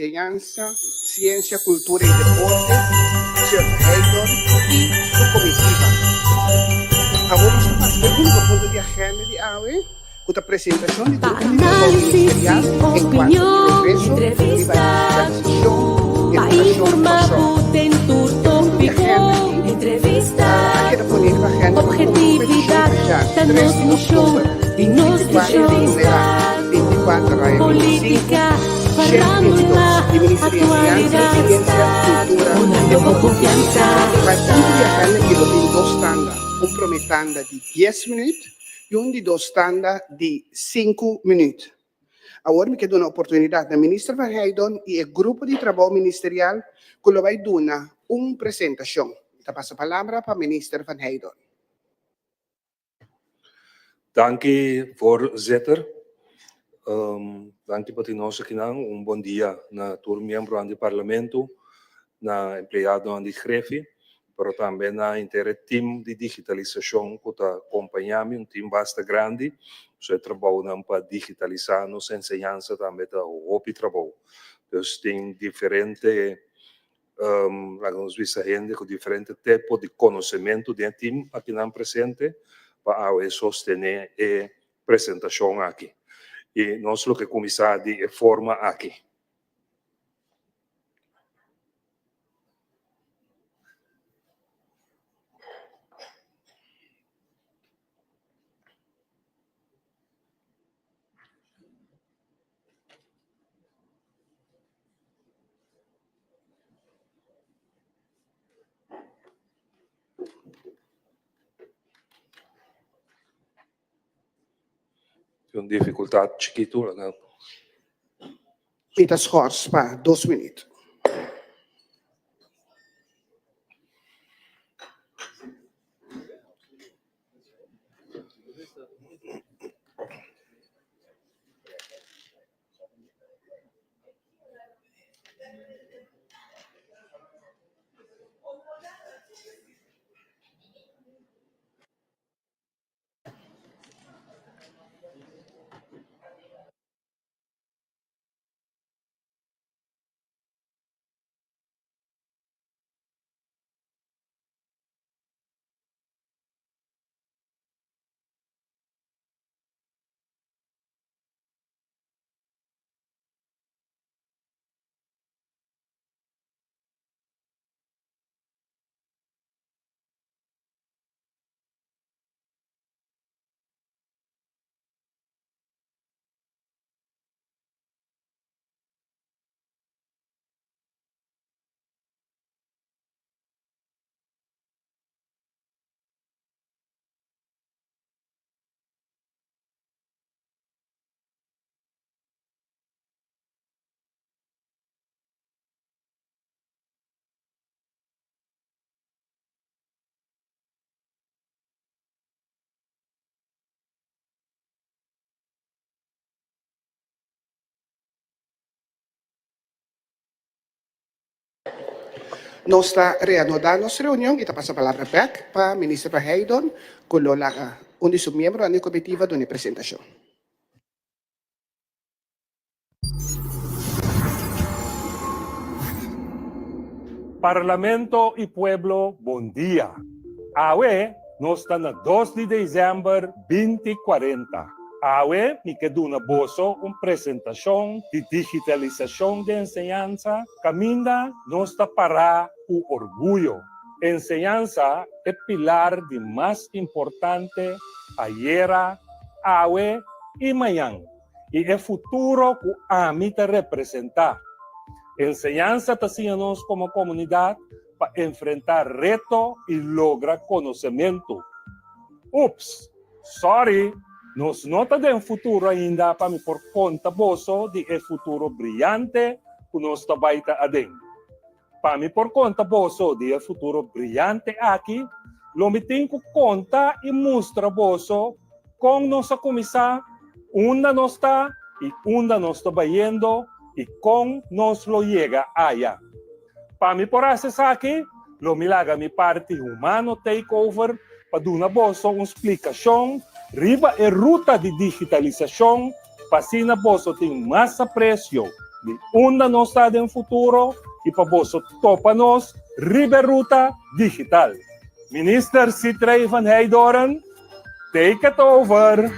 Enseñansa, Siensia, Kultura i Deporte, señor Haydon i su komitiva. Awor nos ta pasa den úniko punto di agenda di awe, ku ta presentashon di Pa grupo di trabou análisis ministerial i en kuanto di opinion, progreso riba entrevista digitalisashon di pa edukashon informá Kòrsou. bo den tur Punto di tópiko, agenda aki entrevista, a keda poné riba agenda pa un petishon objetividad fechá ta 3 nos di mishon òktober di nos 24 vision. numerá 24 raya 25 Polítika, 122 farándula, di Minister di Enseñansa, aktualidat, Siensia, Kultura, unando bo Deporte. konfiansa. Pa e punto di agenda aki lo tin dos tanda, un promé tanda di dies minüt i un di dos tanda di sinku minüt. Awor mi ke duna oportunidat na Minister Van Heidon i e grupo di trabou ministerial ku lo bai duna un presentashon. Mi ta pasa palabra pa Minister Van Heidon. Danki voorzitter. Danki pa tin nos akinan. Un bon dia na tur miembronan di Parlamento, na empleadonan di Grefi, pero tambe na henter e team di digitalisashon ku ta kompañá mi, un team basta grandi. So e trabounan pa digitalisá nos enseñansa tambe ta hopi trabou. Dus tin diferente Laga nos bisa hende ku diferente tepo di konosementu den e tim akinan presente pa awe sostené e presentashon aki. I nos lo ke kuminsá di e forma aki. Tin un dificultad chikitu. Mi ta schors pa dos minuut. Nos ta reanudá nos reunion i ta pasa palabra bèk pa Minister Van Heidon ku lo laga un di su miembronan di komitiva duna e presentashon. Parlamento y pueblo bon dia. Awe nos ta na dos di december binti cuarenta. Awe mi ke duna boso un presentacion di digitalisacion di enseñansa caminda nos ta para cu orguyo. Enseñansa e pilar di mas importante ayera, awe y mañan. I e futuro ku ami ta representá. Enseñansa ta siña nos komo komunidat pa enfrentá reto i logra konosementu. Ups! Sòri, nos no ta den futuro ainda pa mi por konta boso di e futuro briante ku nos ta bai ta aden. Pa mi por konta boso di e futuro briante aki, lo mi tin ku konta i mustra boso kon nos a kuminsá, unda nos ta i unda nos ta bayendo i kon nos lo yega aya. Pa mi por hasi esaki, lo mi laga mi parti humano take over pa duna boso un splikashon riba e ruta di digitalisashon pa asina boso tin mas apresio. di unda nos ta den futuro i pa boso topa nos riba e ruta digital. Minister Sithree van Heydoorn, take it over!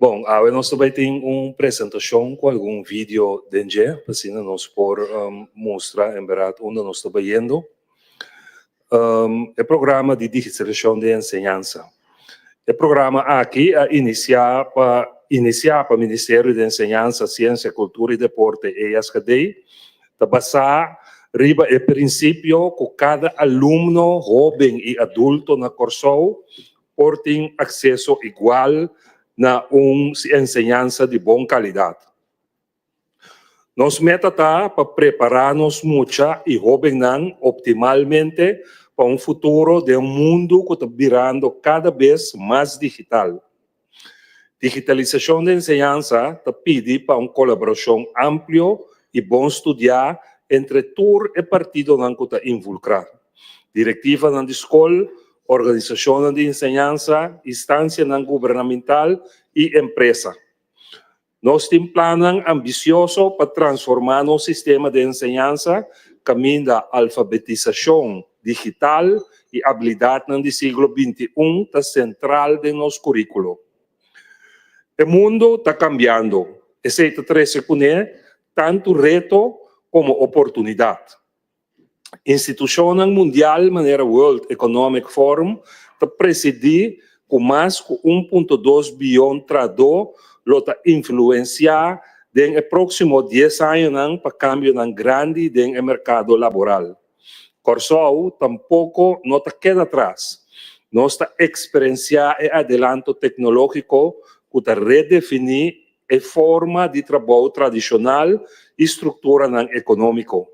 Bon, awe nos ta bai tin un presentashon ku algun video den dje, pa asina nos por mustra en bèrdat unda nos ta bayendo. E programa di digitalisashon di enseñansa. E programa aki a inisiá pa inisiá pa Ministerio di Enseñansa, Siensia, Kultura i Deporte, ESKD, ta basá riba e prinsipio ku kada alumno, hóben i adulto na Kòrsou por tin akseso igual na un enseñansa di bon kalidat. Nos meta ta pa prepará nos mucha i hóbennan optimalmente pa un futuro den un mundu ku ta birando kada bes mas digital. Digitalisashon di enseñansa ta pidi pa un kolaborashon amplio i bon studiá entre tur e partidonan ku ta invulkrá, direktivanan di skol, organisashonnan di enseñansa, instansianan gubernamental i empresa. Nos tin plannan ambisioso pa transformá nos sistema di enseñansa kaminda alfabetisashon digital i abilidatnan di siglo 21 ta sentral den nos kuríkulo. E mundu ta kambiando, esei ta trese kuné tantu reto komo oportunidat. Institushonnan mundial manera World Economic Forum ta presidí ku mas ku 1.2 bion trahadó lo ta influensiá den e próksimo 10 añanan pa kambionan grandi den e merkado laboral. Kòrsou tampoko no ta keda atras. Nos ta eksperensiá e adelanto teknológiko ku ta redefiní e forma di trabou tradishonal i strukturanan ekonómiko.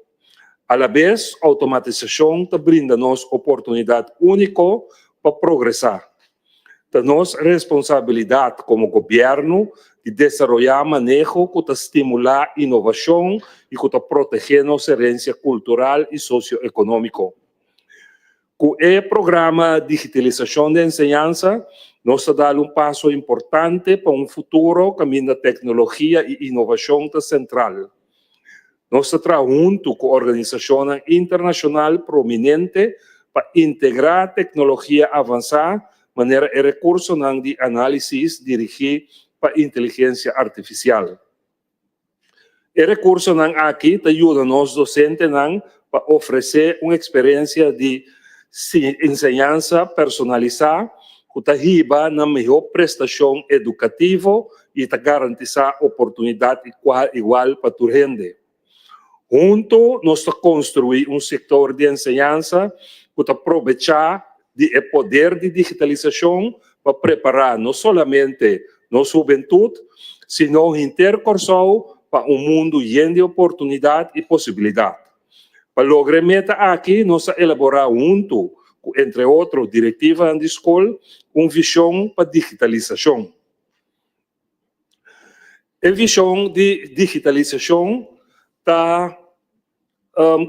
Alabes, outomatisashon ta brinda nos oportunidat úniko pa progresá. Ta nos responsabilidat komo gobièrnu di desaroyá maneho ku ta stimulá inovashon i ku ta protegé nos herensia kultural i sosioekonómiko. Ku e programa Digitalisashon di Enseñansa, nos ta dal un paso importante pa un futuro kaminda teknologia i inovashon ta sentral. Nos ta traha huntu ku organisashonnan internashonal prominente pa integrá teknologia avansá manera e rekursonan di análisis dirigí pa inteligensia artifisial. E rekursonan aki ta yuda nos dosentenan pa ofresé un eksperensia di enseñansa personalisá ku ta hiba na mihó prestashon edukativo i ta garantisá oportunidat igual pa tur hende. Huntu nos ta konstruí un sektor di enseñansa ku ta probechá di e poder di digitalisashon pa prepará no solamente nos hubentut, sino henter Kòrsou pa un mundu yen di oportunidat i posibilidat. Pa logra e meta aki nos a elaborá huntu ku entre otro direktivanan di skol un vishon pa digitalisashon. E vishon di digitalisashon ta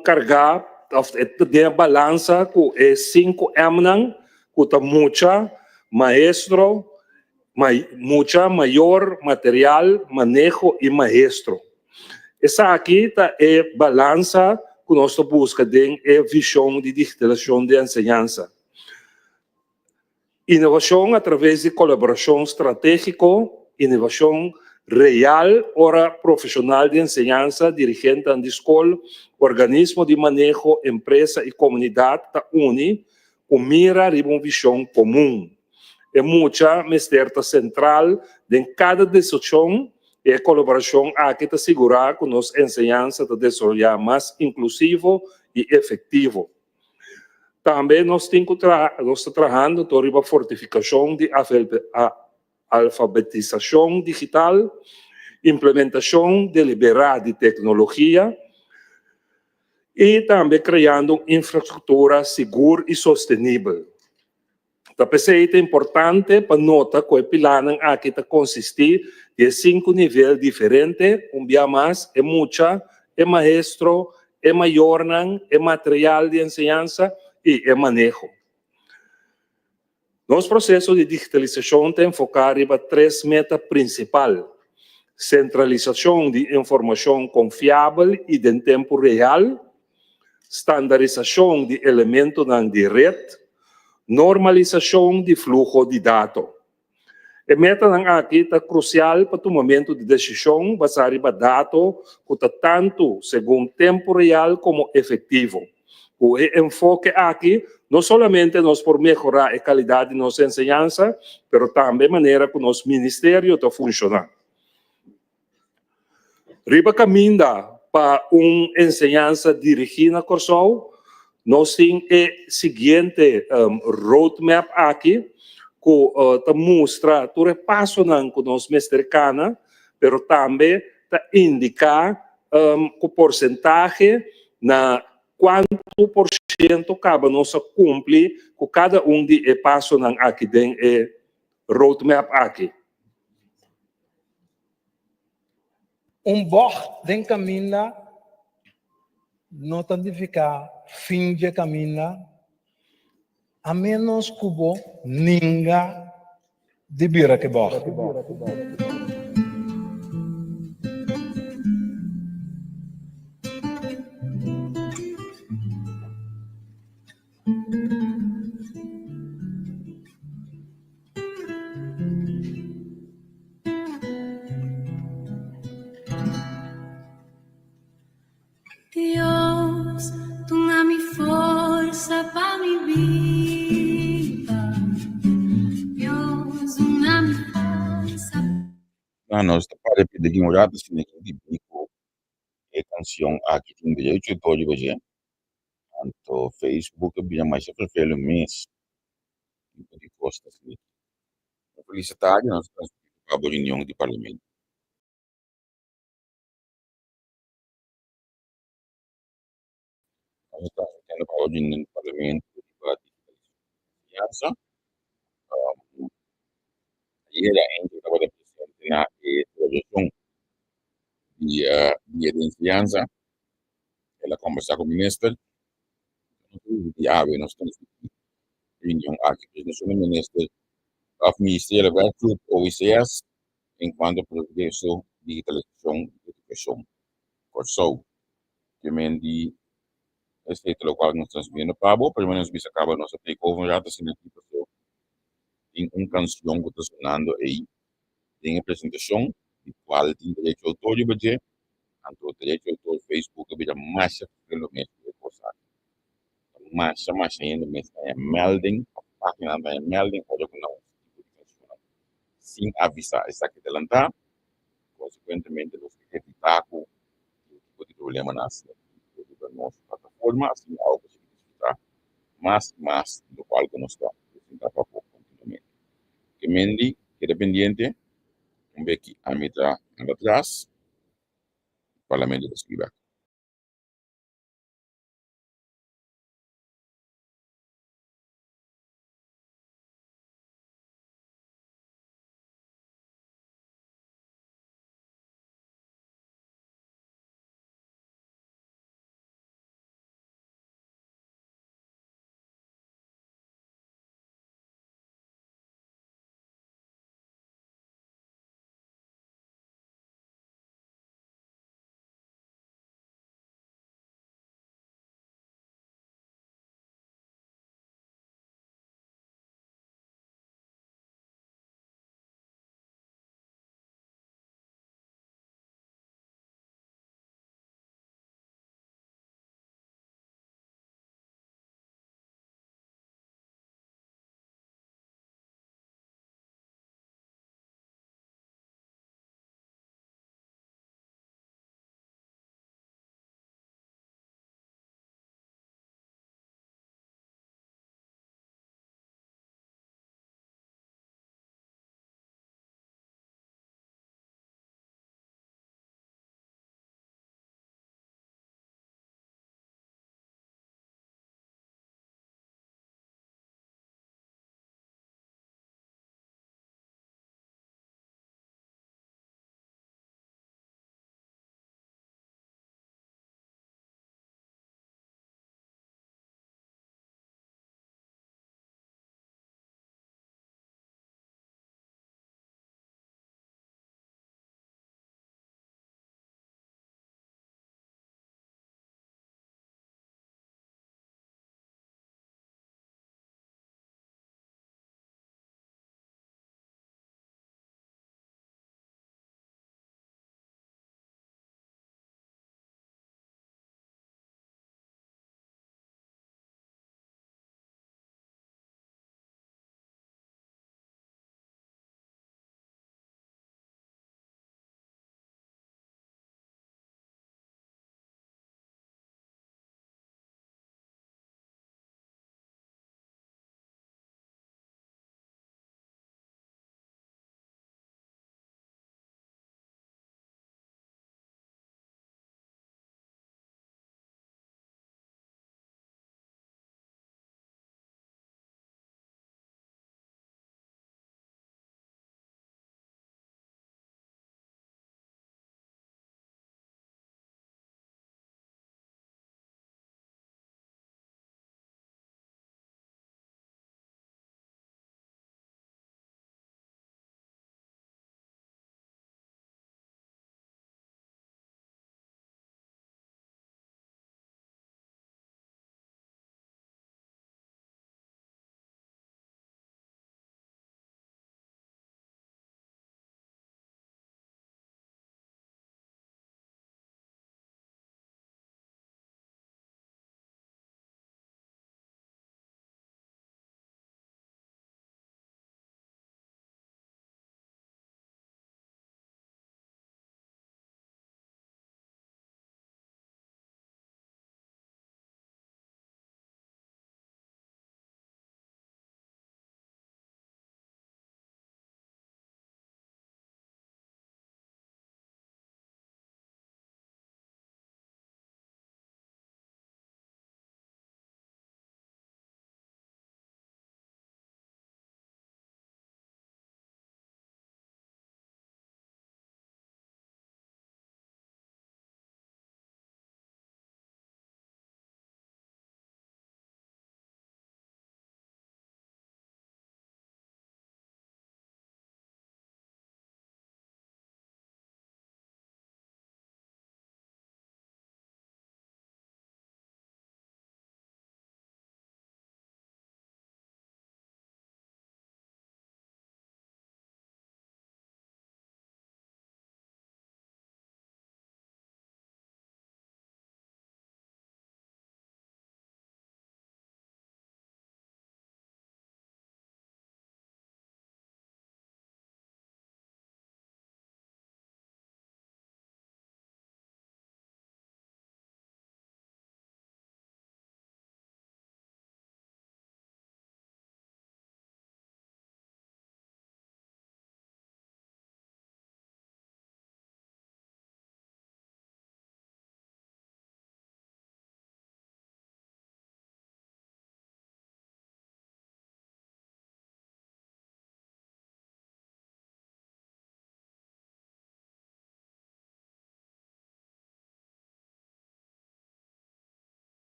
kargá òf ta den balansa ku e sinku M'nan ku ta mucha, maestro, mucha, mayor, material, maneho i maestro. Esaki ta e balansa ku nos ta buska den e vishon di digitalisashon di enseñansa. Inovashon atraves di kolaborashon stratégiko, inovashon real ora profeshonal di enseñansa, dirigentenan di skol, organismo di maneho, empresa i komunidat ta uni ku mira riba un vishon komun. E mucha mester ta sentral den kada desishon i e kolaborashon aki ta sigurá ku nos enseñansa ta desaroyá mas inklusivo i efektivo. Tambe nos tin ku traha, nos ta trahando tur riba fortifikashon di alfabetisashon digital, implementashon deliberá di teknologia i tambe kreando un infrastruktura sigur i sostenibel. Ta p'esei ta importante pa nota ku e pilarnan aki ta konsistí di e sinku nivel diferente, un bia mas, e mucha, e maestro, e mayornan, e material di enseñansa i e maneho. Nos proseso di digitalisashon ta enfoká riba tres meta prinsipal, sentralisashon di informashon konfiabel i den tempu real, standarisashon di elementonan di ret, normalisashon di fluho di dato. E metanan aki ta krusial pa tumamentu di desishon basá riba dato ku ta tantu segun tempu real komo efektivo. Ku e enfoke aki, no solamente nos por mehorá e kalidat di nos enseñansa, pero tambe e manera ku nos ministerio ta funshoná. Riba kaminda pa un enseñansa dirigí na Kòrsou, nos tin e siguiente roadmap aki ku ta mustra tur e pasonan ku nos mester kana, pero tambe ta indiká ku porsentahe na kuantu porshento kaba nos a kumpli ku kada un di e pasonan aki den e roadmap aki. Un bògt den kaminda no ta nifiká fin dje kaminda, a ménos ku bo ninga di bira ke bògt. Dios, duna mi forsa pa mi biba. Dios, duna mi forsa. Na nos ta para pidi un rato asina ki di ku e kanshon aki tin derecho di autor riba dje. Anto Facebook a bira masha ferfelu mes tipo di kos ta asina. Un felis tardi nos ta transmiti pa bo reunion di parlamento. Nos ta transmitiendo pa bo reunion di parlamento riba digitalisashon di enseñansa. Ayera Angel tabata presente na e celebracion di Dia di Enseñansa. El a conversa cu minister. Di awe nos ta reunion aki. Presentacion di minister of Ministeriële Werkgroep OICS en cuanto progreso digitalisacion di educacion Corsou. Ke men di esei ta lokual nos transmitiendo pa bo, pero nos bisa kaba nos a take over un rato asina aki paso tin un kanshon ku ta sonando ei den e presentashon di kual tin derecho di outor riba dje, anto derecho di outor Facebook a bira masha lo mes ku e kos aki. Ta masha masha hende mes ta haña melding òf páginanan ta haña melding ora ku nan usa tipo di kanshonnan sin avisá esaki delantá, konsekuentemente nos ke evitá ku tin tipo di problemanan asina aki riba nos plataforma, asina awo por sigui disfrutá mas i mas di lokual ku nos ta presentá pa bo kontinuamente. Ke Mendy keda pendiente, un beki ami ta anda atras, Parlamento ta sigui bek.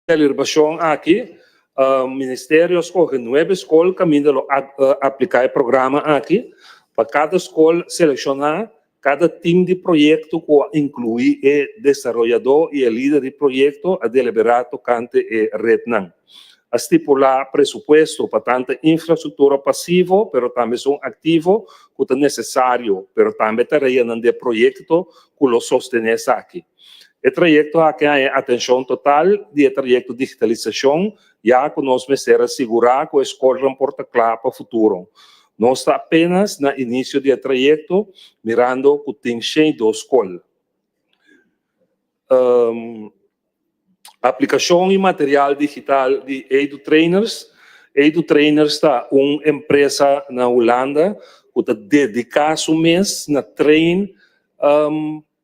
Deliberashon aki, Ministerio a skohe nuebe skol kaminda lo apliká e programa aki. Pa kada skol selekshoná, kada tim di proyekto ku a inkluí e desaroyadó i e lider di proyekto a deliberá tokante e retnan. A stipulá presupuesto pa tantu infrastruktura pasivo pero tambe esun aktivo ku ta nesesario, pero tambe tareanan di e proyekto ku lo sostené esaki. E trayekto aki a haña atenshon total di e trayekto digitalisashon ya ku nos mester a sigurá ku e skolnan por ta kla pa futuro. Nos ta apenas na inisio di e trayekto mirando ku tin 102 skol. Aplikashon i material digital di EduTrainers. EduTrainers ta un empresa na Hulanda ku ta dediká su mes na train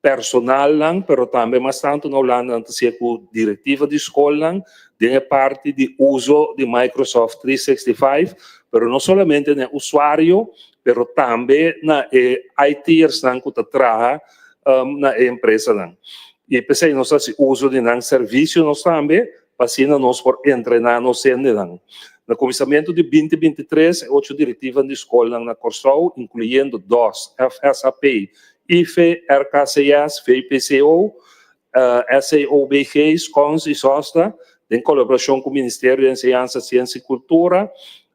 personalnan, pero tambe mas tantu na Hulanda nan ta siña ku direktiva di skolnan den e parti di uso di Microsoft 365, pero no solamente na e usuario, pero tambe na e IT'ersnan ku ta traha na e empresanan. I p'esei nos ta hasi uso di nan servisio nos tambe, pa asina nos por entrená nos hendenan. Na kuminsamentu di 2023 e ocho direktivanan di skolnan na Kòrsou, inkluyendo dos, FSAP, IFE, RKCS, VPCO, SAOBG, SCONS i SOSTA, den kolaborashon ku Ministerio di Enseñansa, Siensia i Kultura,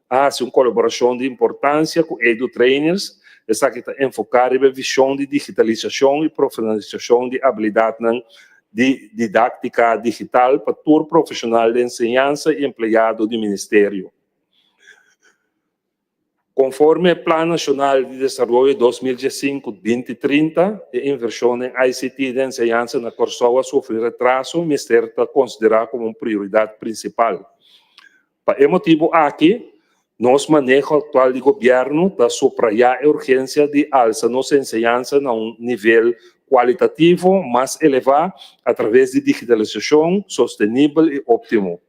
a hasi un kolaborashon di importansia ku EduTrainers. Esaki ta enfoká riba e vishon di digitalisashon i profeshonalisashon di abilidatnan di didáktika digital pa tur profeshonal di enseñansa i empleado di ministerio. Konforme e Plan Nashonal di Desaroyo 2015, 2030, e invershon den ICT den enseñansa na Kòrsou a sufri retraso i mester ta konsiderá komo un prioridat prinsipal. Pa e motibu aki, nos maneho aktual di gobièrnu ta suprayá e urgensia di alsa nos enseñansa na un nivel kualitativo mas elevá atraves di digitalisashon sostenibel i óptimo.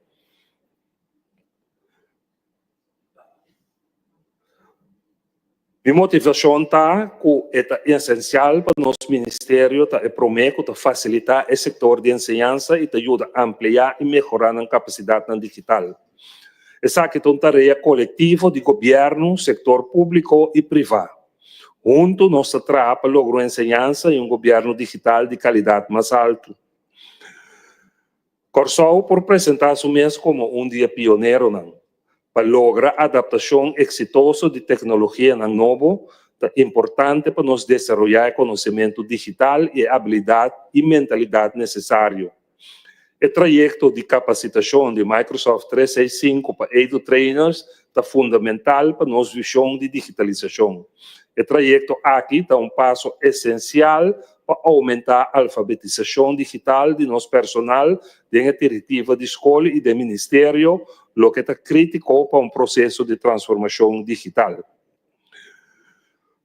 Mi motivashon ta ku e ta esensial pa nos ministerio ta e promé ku ta fasilitá e sektor di enseñansa i ta yuda ampliá i mehorá nan kapasidatnan digital. Esaki ta un tarea kolektivo di gobièrnu, sektor públiko i privá. Huntu nos ta traha pa logra un enseñansa i un gobièrnu digital di kalidat mas altu. Kòrsou por presentá su mes komo un di e pioneronan. Pa logra adaptashon eksitoso di teknologianan nobo, ta importante pa nos desaroyá e konosementu digital i e abilidat i mentalidat nesesario. E trayekto di kapasitashon di Microsoft 365 pa EduTrainers ta fundamental pa nos vishon di digitalisashon. E trayekto aki ta un paso esensial pa oumentá alfabetisashon digital di nos personal den e direktiva di skol i den ministerio, loke ta krítiko pa un proseso di transformashon digital.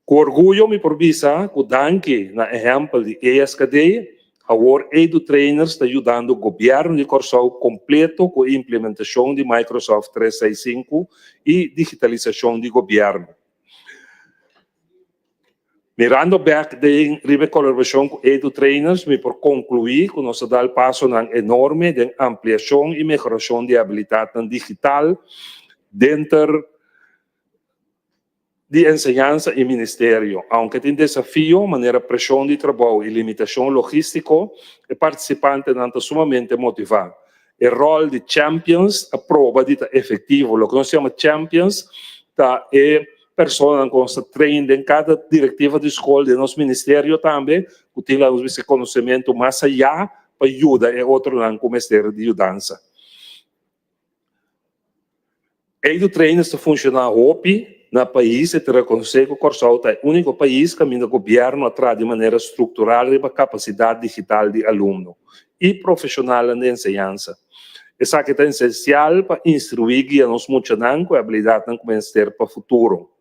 Ku orguyo mi por bisa ku danki na ehèmpel di ESKD, awor EduTrainers ta yudando Gobièrnu di Kòrsou kompleto ku e implementashon di Microsoft 365 i digitalisashon di gobièrnu. Mirando bèk den riba e kolaborashon ku EduTrainers mi por konkluí ku nos a dal pasonan enorme den ampliashon i mehorashon di e abilidatnan digital denter di enseñansa i ministerio. Aunke tin desafio manera preshon di trabou i limitashon logístiko, e partisipantenan ta sumamente motivá. E ròl di champions a proba di ta efektivo. Loke nos yama champions ta e personanan ku nos ta train den kada direktiva di skol, den nos ministerio tambe, ku tin laga nos bisa konosementu mas ayá pa yuda e otronan ku mester di yudansa. EduTrainers ta funshoná hopi na pais. E ta rekonosé ku Kòrsou ta e úniko pais kaminda gobièrnu a traha di manera struktural riba kapasidat digital di alumno i profeshonalnan di enseñansa. Esaki ta esensial pa instruí i guia nos muchanan ku e abilidatnan ku mester pa futuro.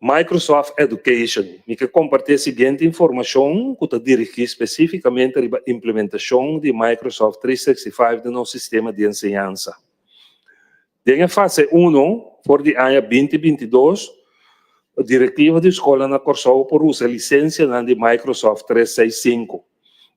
Microsoft Education, Mi ke kompartí e siguiente informashon ku ta dirigí spesífikamente riba implementashon di Microsoft 365 den nos sistema di enseñansa. Den e fase uno, for di aña 2022, direktiva di skolnan na Kòrsou por usa lisensianan di Microsoft 365.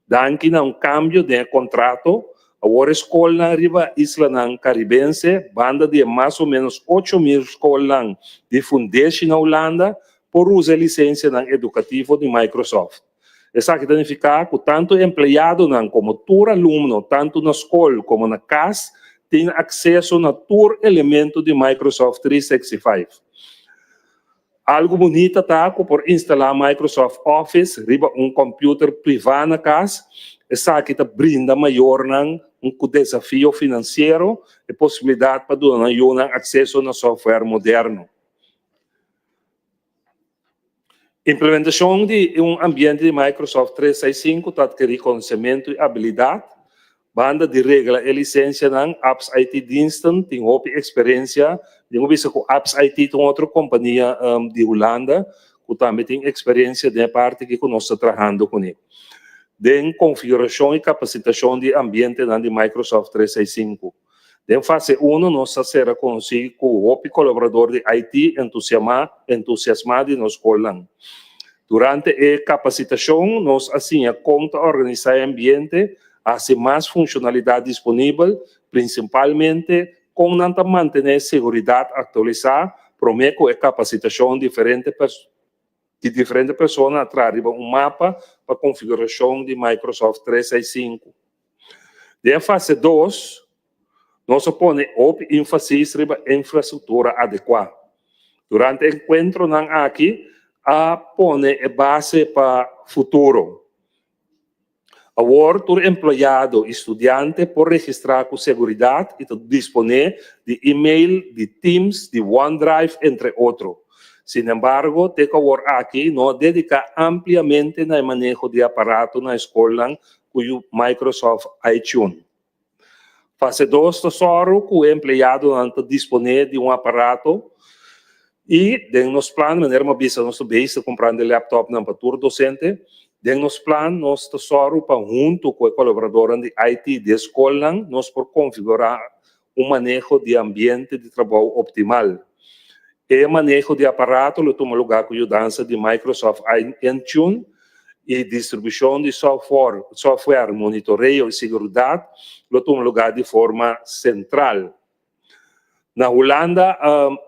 Danki na un kambio den e kontrato, Awor e skolnan riba islanan karibense, banda di e mas o ménos 8000 skolnan di fundeshi na Hulanda, por usa e lisensianan edukativo di Microsoft. Esaki ta nifiká ku tantu empleadonan komo tur alumno, tantu na skol komo na kas, tin akseso na tur elemento di Microsoft 365. Algu bunita ta ku por instalá Microsoft Office riba un kòmpiuter privá na kas. Esaki ta brinda mayornan un ku desafio finansiero e posibilidat pa duna nan yunan akseso na software moderno. Implementashon di un ambiente di Microsoft 365 ta atkerí konosementu i abilidat. Banda di regla e lisensianan, Apps IT Diensten tin hopi eksperensia. Mi por bisa ku Apps IT ta un otro kompania di Hulanda ku tambe tin eksperensia den e parti aki ku nos ta trahando kuné. Den konfigurashon i kapasitashon di ambientenan di Microsoft 365. Den fase uno nos a sera konosí ku hopi kolaborador di IT entusiamá entusiasmá di nos skolnan. Durante e kapasitashon nos a siña kon ta organisá e ambiente, hasi mas funshonalidat disponibel, prinsipalmente kon nan ta mantené seguridat aktualisá promé ku e kapasitashon diferente di diferente persona a traha riba un mapa pa konfigurashon di Microsoft 365. Den fase dos, nos a pone hopi énfasis riba infrastruktura adekuá. Durante e enkuentronan aki a pone e base pa futuro. Awor tur empleado i studiante por registrá ku seguridat i ta disponé di e-mail, di Teams, di OneDrive, entre otro. Sinembargo, te ku awor aki no a dediká ampliamente na e maneho di aparato na e skolnan ku yu Microsoft iTunes. Fase dos ta sòru ku e empleadonan ta disponé di un aparato i den nos plan, manera mi a bisa nos ta bezig ta kumprando e laptopnan pa tur dosente, den nos plan nos ta sòru pa huntu ku e kolaboradornan di IT di e skolnan nos por konfigurá un maneho di ambiente di trabou optimal. E maneho di aparato lo tuma lugá ku yudansa di Microsoft Intune i distribushon di software, monitoreo i siguridat lo tuma lugá di forma sentral. Na Hulanda,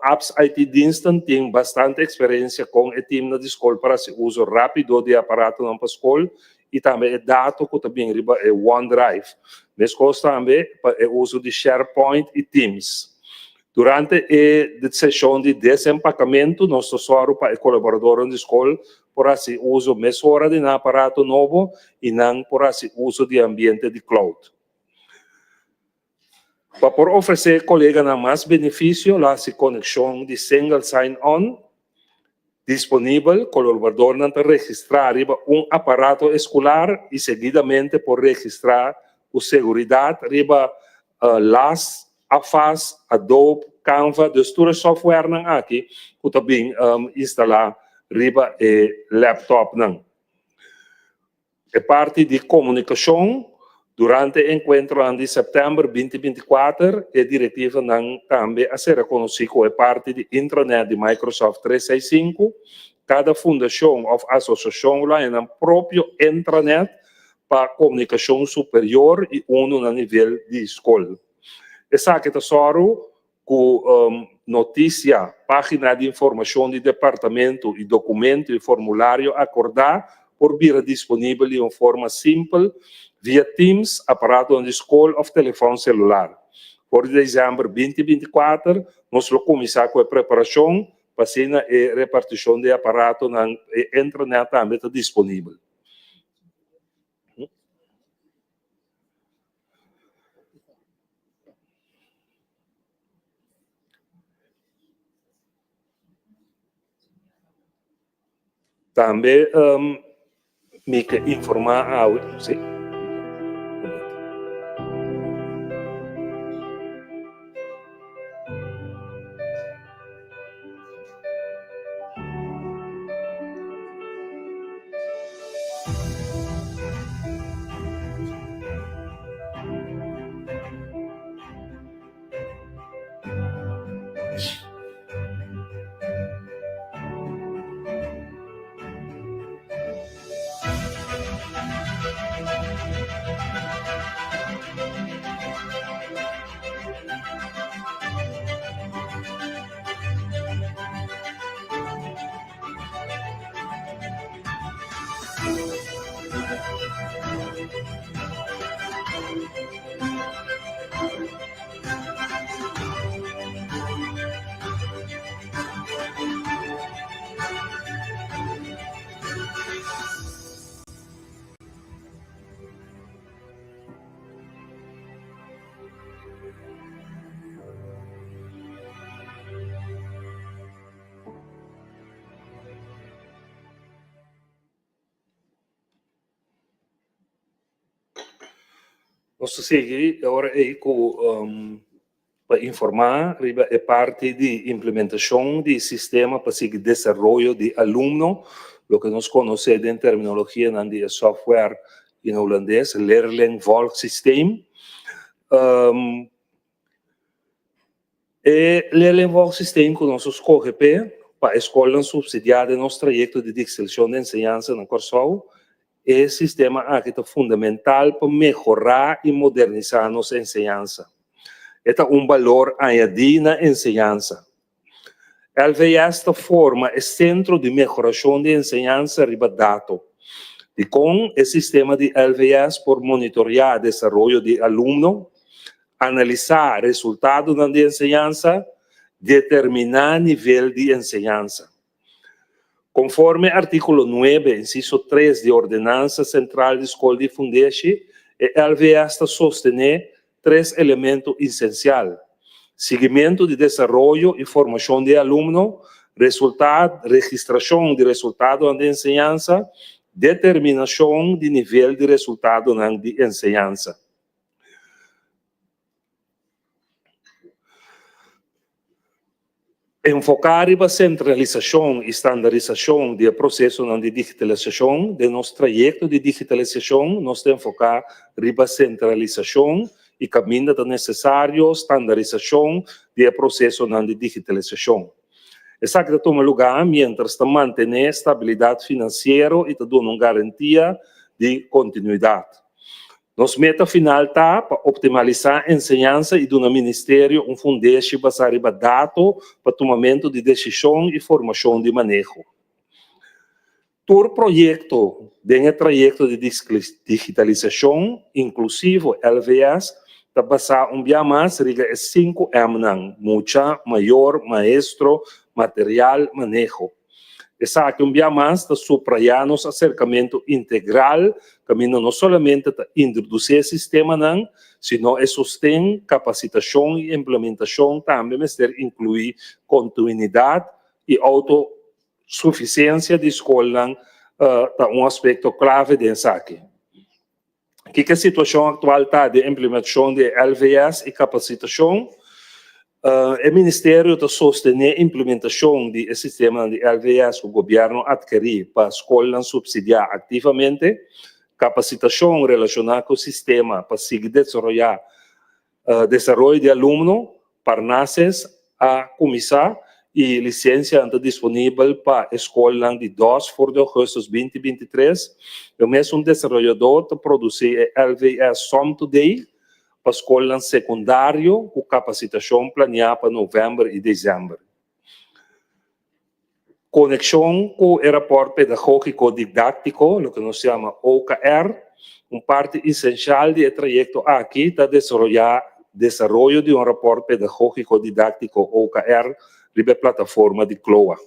Apps IT Diensten tin bastante eksperensia kon e timnan di skol pa hasi uso rápido di aparatonan pa skol i tambe e dato ku ta bin riba e OneDrive. Meskos tambe pa e uso di SharePoint i Teams. Durante e seshon di desempakamentu nos ta sòru pa e kolaboradornan di skol por hasi uso mesora di nan aparato nobo i nan por hasi uso di ambiente di cloud. Pa por ofresé koleganan mas benefisio lo hasi konekshon di single sign-on disponibel. Kolaboradornan ta registrá riba un aparato eskular i seguidamente por registrá ku seguridat riba las, Afas, Adobe, Canva, dus tur e softwarenan aki ku ta bin instalá riba e laptopnan. E parti di komunikashon, Durante e enkuentronan di sèptèmber 2024, e direktivanan tambe a sera konosí ku e parti di intranet di Microsoft 365. Kada fundashon òf asosiashon lo haña nan propio intranet pa komunikashon superior i unu na nivel di skol. Esaki ta sòru ku notisia, página di informashon di departamento i dokumento i formulario akordá por bira disponibel di un forma simpel via Teams, aparatonan di skol òf telefòn selular. For di desèmber 2024 nos lo kuminsá ku e preparashon pa asina e repartishon di e aparatonan e intranet tambe ta disponibel. Tambe mi ke informá awe, sí. Nos ta sigui e ora ei ku pa informá riba e parti di implementashon di sistema pa sigui desaroyo di alumno, loke nos konosé den terminologianan di e software in hulandes, leerlingvolgsysteem. E leerlingvolgsysteem ku nos a skohe p'e pa e skolnan supsidiá den nos trayekto di digitalisashon di enseñansa na Kòrsou, e sistema aki ta fundamental pa mehorá i modernisá nos enseñansa. E ta un balor añadí na enseñansa. LVS ta forma e sentro di mehorashon di enseñansa riba dato. Dikon e sistema di LVS por monitoriá desaroyo di alumno, analisá resultadonan di enseñansa, determiná nivel di enseñansa. Konforme artíkulo nuebe, insiso tres di Ordenansa Sentral di Skol di Fundeshi, e LVS ta sostené tres elemento esensial, siguimentu di desaroyo i formashon di e alumno, resultad, registrashon di resultadonan di enseñansa, determinashon di nivel di resultadonan di enseñansa. Enfoká riba sentralisashon i standarisashon di e prosesonan di digitalisashon. Den nos trayekto di digitalisashon nos ta enfoká riba sentralisashon i kaminda ta nesesario standarisashon di e prosesonan di digitalisashon. Esaki ta tuma lugá miéntras ta mantené stabilidat finansiero i ta duna un garantia di kontinuidat. Nos meta final ta pa optimalisá enseñansa i duna ministerio un fundeshi basá riba dato pa tumamentu di desishon i formashon di maneho. Tur proyekto den e trayekto di digitalisashon inklusivo, LVS, ta basá un bia mas riba e sinku M-nan, mucha, mayor, maestro, material, maneho. Esaki un bia mas ta suprayá nos aserkamentu integral kaminda no solamente ta introdusí e sistemanan, sino e sosten, kapasitashon i implementashon tambe mester inkluí kontinuidat i outosufisiensia di skolnan ta un aspekto klave den esaki. Kiko e situashon aktual ta den implementashon di e LVS i kapasitashon? E ministerio ta sostené implementashon di e sistemanan di LVS ku gobièrnu atkerí pa skolnan supsidiá aktivamente. Kapasitashon relashoná ku sistema pa sigui desaroyá Desaroyo di alumno, Parnases a kuminsá i lisensianan ta disponibel pa e skolnan di dos for di ougùstùs 2023. E mesun desaroyadó ta produsí e LVS Som Today pa skolnan sekundario ku kapasitashon planiá pa novèmber i desèmber. Konekshon ku e rapòrt pedagógiko didáktiko, loke nos yama OKR, un parti esenshal di e trayekto aki ta desaroyá desaroyo di un rapòrt pedagógiko didáktiko, OKR, riba e plataforma di KLOA.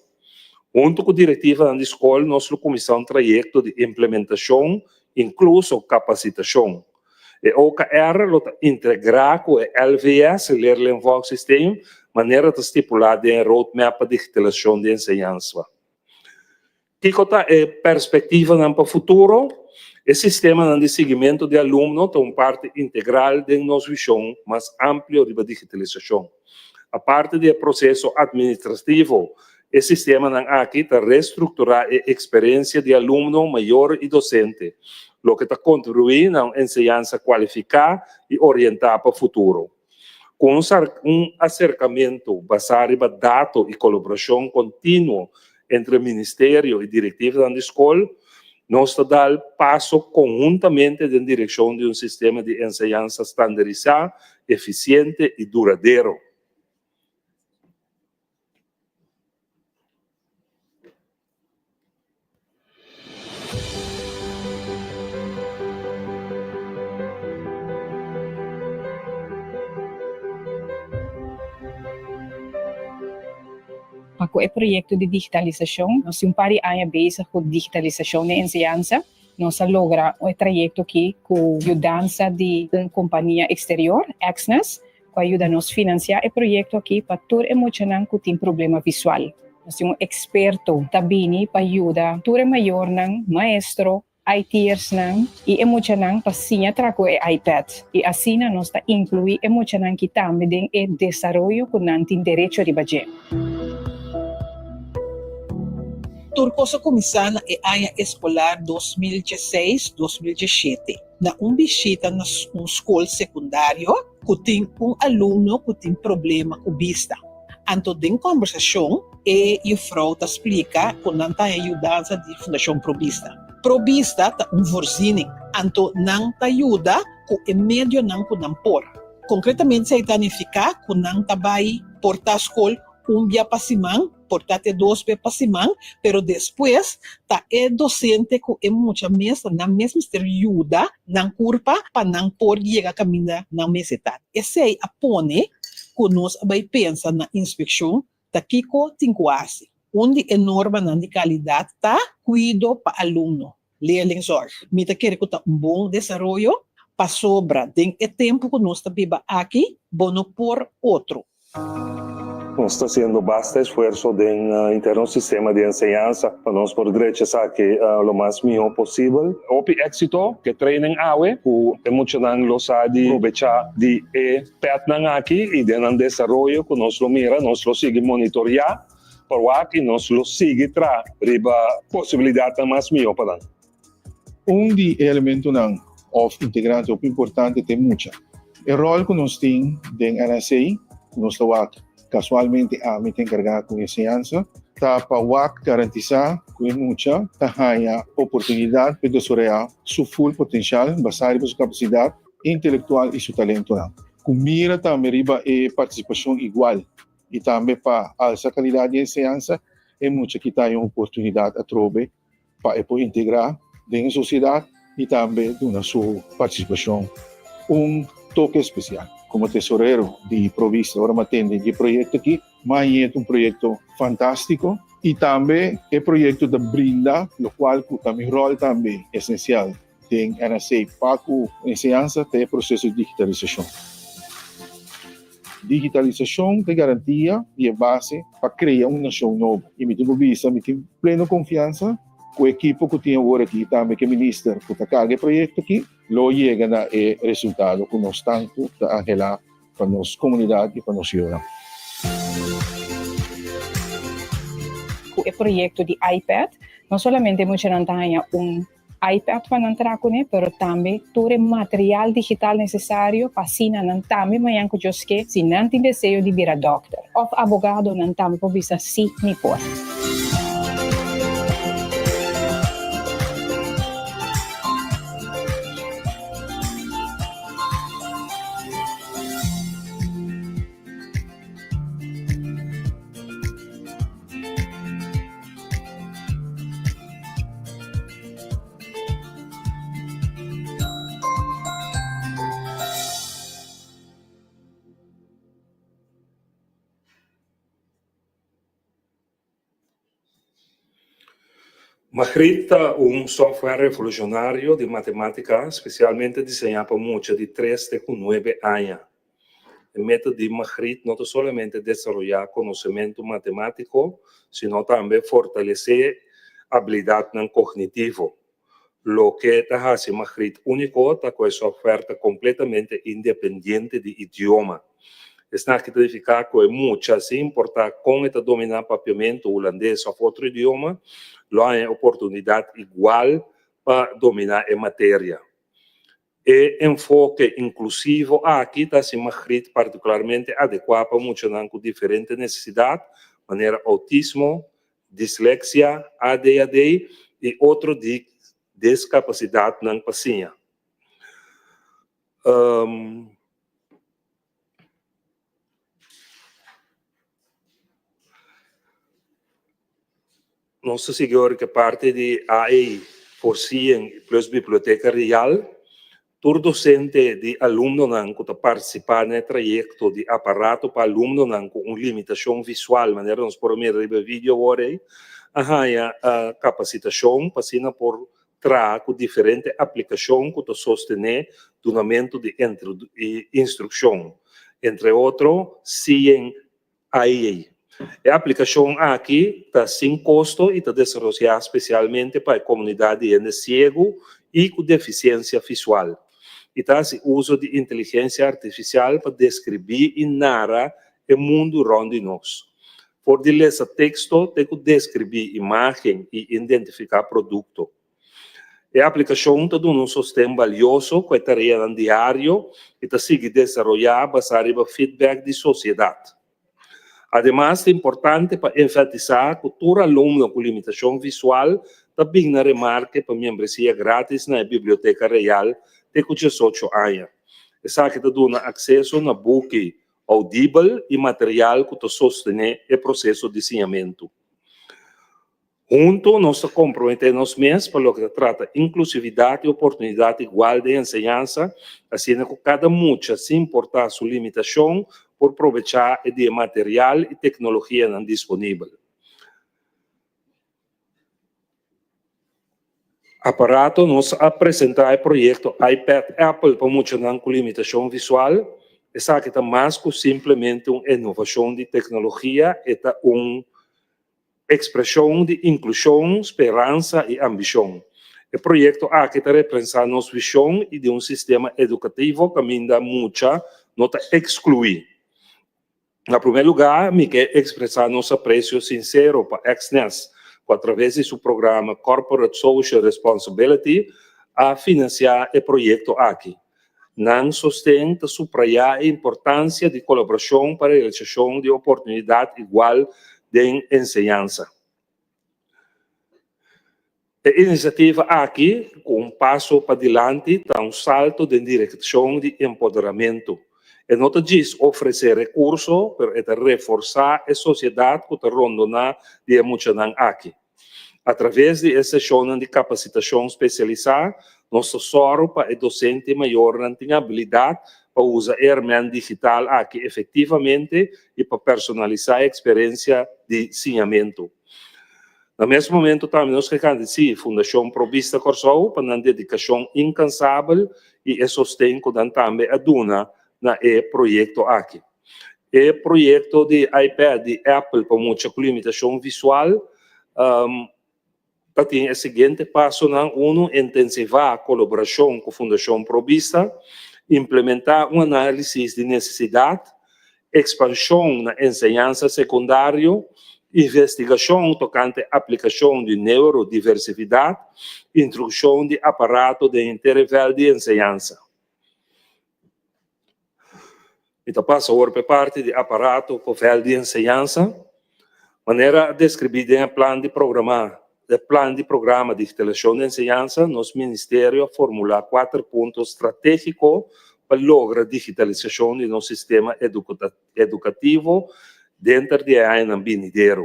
Huntu ku direktivanan di skol nos lo kuminsá un trayekto di implementashon, inkluso kapasitashon. E OKR lo ta integrá ku e LVS, Leerlingvolgsysteem, manera ta stipulá den e Roadmap pa Digitalisashon di Enseñansa. Kiko ta e perspektivanan pa futuro? E sistemanan di siguimentu di alumno ta un parti integral den nos vishon mas amplio riba digitalisashon. Aparte di e proseso administrativo, e sistemanan aki ta restrukturá e eksperensia di alumno, mayor i dosente, loke ta kontribuí na un enseñansa kualifiká i orientá pa futuro. Ku un un aserkamentu basá riba dato i kolaborashon kontinuo entre ministerio i direktivanan di skol, Nos ta dal paso konhuntamente den direkshon di un sistema di enseñansa standarisá, efisiente i duradero. Pa ku e proyekto di digitalisashon, nos tin un par di aña bezig ku digitalisashon den enseñansa. Nos a logra e trayekto aki ku yudansa di un kompania eksterior, Exness, ku a yuda nos finansiá e proyekto aki pa tur e muchanan ku tin problema visual. Nos tin un eksperto ta bini pa yuda tur e mayornan, maestro, IT'ersnan i e muchanan pa siña traha ku e iPad. I asina nos ta inkluí e muchanan ki tambe den e desaroyo ku nan tin derecho riba dje. Tur kos a kuminsá na e aña eskolar 2016, 2017, na un bishita na un skol sekundario ku tin un alumno ku tin problema ku bista. Anto den kòmbersashon e yufrou ta splika ku nan ta haña yudansa di Fundashon Pro Bista. Pro Bista ta un voorziening, anto nan ta yuda ku e medionan ku nan por. Konkretamente esei ta nifiká ku nan ta bai porta skol un bia pa siman, por ta te dos bes pa siman, pero despues ta e docente cu e mucha mes ta nan mes mester yuda nan curpa pa nan por yega caminda nan mester ta. Esey a pone cu nos a bay pensa na inspeccion ta kico tin cu haci. Un di e normanan di calidad ta cuido pa alumno, leerlingzorg. Mi ta kere cu ta un bon desaroyo pasobra den e tempo cu nos ta biba aki bo no por otro. Nos ta hasiendo basta esfuerso den henter nos sistema di enseñansa pa nos por drecha esaki lo mas mihó posibel. Hopi éksito ku e training awe ku e muchanan lo sa di probechá di e pètnan aki i den nan desaroyo ku nos lo mira, nos lo sigui monitoriá pa wak i nos lo sigui traha riba posibilidatnan mas mihó pa nan. Un di e elementonan of integrante hopi importante ta e mucha. E rol ku nos tin den NSA, ku nos ta wak kasualmente ami ta enkargá ku enseñansa, ta pa wak garantisá ku e mucha ta haña oportunidat pa e desaroyá su full potenshal basá riba su kapasidat intelektual i su talentonan. Ku mira tambe riba e partisipashon igual i tambe pa alsa kalidat di enseñansa, e mucha ki ta haña un oportunidat atrobe pa e por integrá den e sosiedat i tambe duna su partisipashon un toke spesial. Komo tesorero di Provista ora mi a tende di e proyekto aki, mi a hañ'é ta un proyekto fantástiko i tambe e proyekto ta brinda lokual ku ta mi ròl tambe esensial den NSA pa ku enseñansa ta e proseso di digitalisashon. Digitalisashon ta e garantia i e base pa krea un nashon nobo. I mi tin ku bisa mi tin pleno konfiansa ku e ekipo ku tin awor aki i tambe ku e minister ku ta karga e proyekto aki lo yega na e resultado ku nos tantu ta anhelá pa nos komunidat i pa nos yora. Ku e proyekto di iPad no solamente muchanan ta haña un iPad pa nan traha kuné, pero tambe tur e material digital nesesario pa asina nan tambe mañan ku Dios ke, si nan tin deseo di bira dòkter òf abogado nan tambe por bisa sí mi por. Magritte ta un software revolushonario di matemátika spesialmente diseñá pa mucha di tres te ku nuebe aña. E meta di Magritte no ta solamente desaroyá konosementu matemátiko, sino tambe fortalesé abilidatnan kognitivo. Loke ta hasi Magritte úniko ta ku e software ta kompletamente independiente di idioma. Esaki ta nifiká ku e mucha, sin importá kon e ta dominá papiamentu, hulandes òf otro idioma, lo haña e oportunidat igual pa dominá e materia. E enfoke inklusivo aki ta hasi Magritte partikularmente adekuá pa muchanan ku diferente nesesidat, manera outismo, disleksia, ADHD i otro. deskapasidatnan pa siña. Nos ta sigui ora ke parti di AE Voorzien plus Biblioteka Real. Tur dosente di alumnonan ku ta partisipá na e trayekto di aparato pa alumnonan ku un limitashon visual, manera nos por a mira riba e video awor ei, a haña kapasitashon pa asina por traha ku diferente aplikashon ku ta sostené dunamentu di instrukshon, entre otro Seeing AI. E aplikashon aki ta sin kosto i ta desaroyá spesialmente pa e komunidat di hende siegu i ku defisiensia visual. I ta hasi uso di inteligensia artifisial pa deskribí i nara e mundu rònt di nos. For di lesa teksto te ku deskribí imágen i identifiká produkto. E aplikashon ta duna un sosten balioso ku e tareanan diario i ta sigui desaroyá basá riba feedback di sosiedat. Ademas ta importante pa enfatisá ku tur alumno ku limitashon visual ta bin na remarke pa miembresia grátis na e Biblioteka Real te ku diesocho aña. Esaki ta duna akseso na buki oudibel i material ku ta sostené e proseso di siñamentu. Huntu nos ta komprometé nos mes pa loke ta trata inklusividat i oportunidat igual den enseñansa, asina ku kada mucha, sin importá su limitashon, por probechá e di e material i teknologianan disponibel. Aparato Nos a presentá e proyekto iPad Apple pa muchanan ku limitashon visual. Esaki ta mas ku simplemente un inovashon di teknologia, e ta un Ekspreshon di inklushon, speransa i ambishon. E proyekto aki ta representá nos vishon i di un sistema edukativo kaminda mucha no ta ekskluí. Na promé lugá mi ke ekspresá nos apresio sinsero pa Exness ku atraves di su programa Corporate Social Responsibility a finansiá e proyekto aki. Nan sosten ta suprayá e importansia di kolaborashon pa realisashon di oportunidat igual den enseñansa. E inisiativa aki, ku un paso padilanti, ta un salto den direkshon di empoderamentu. E no ta djis ofresé rekurso, pero e ta reforsá e sosiedat ku ta rondoná di e muchanan aki. Atraves di e seshonnan di kapasitashon spesialisá, nos ta sòru pa e dosente i mayornan tin abilidat pa usa e herment digital aki efektivamente i pa personalisá e eksperensia di siñamentu. Na mes momentu tambe nos ke gradisí Fundashon Pro Bista Kòrsou pa nan dedikashon inkansabel i e sosten ku nan tambe a duna na e proyekto aki. E proyekto di iPad di Apple pa mucha ku limitashon visual ta tin e siguiente pasonan, Unu, intensivá kolaborashon ku Fundashon Pro Bista, implementá un análisis di nesesidat, ekspanshon na enseñansa sekundario, investigashon tokante aplikashon di neurodiversifidat, introdukshon di aparato den henter e vèlt di enseñansa. Mi ta pasa awor pa e parti di aparato pa vèlt di enseñansa. Manera a deskribí den e plan di programa e plan di programa digitalisashon di enseñansa, nos ministerio a formulá kuater punto stratégiko pa logra digitalisashon di nos sistema edukativo denter di e añanan binidero.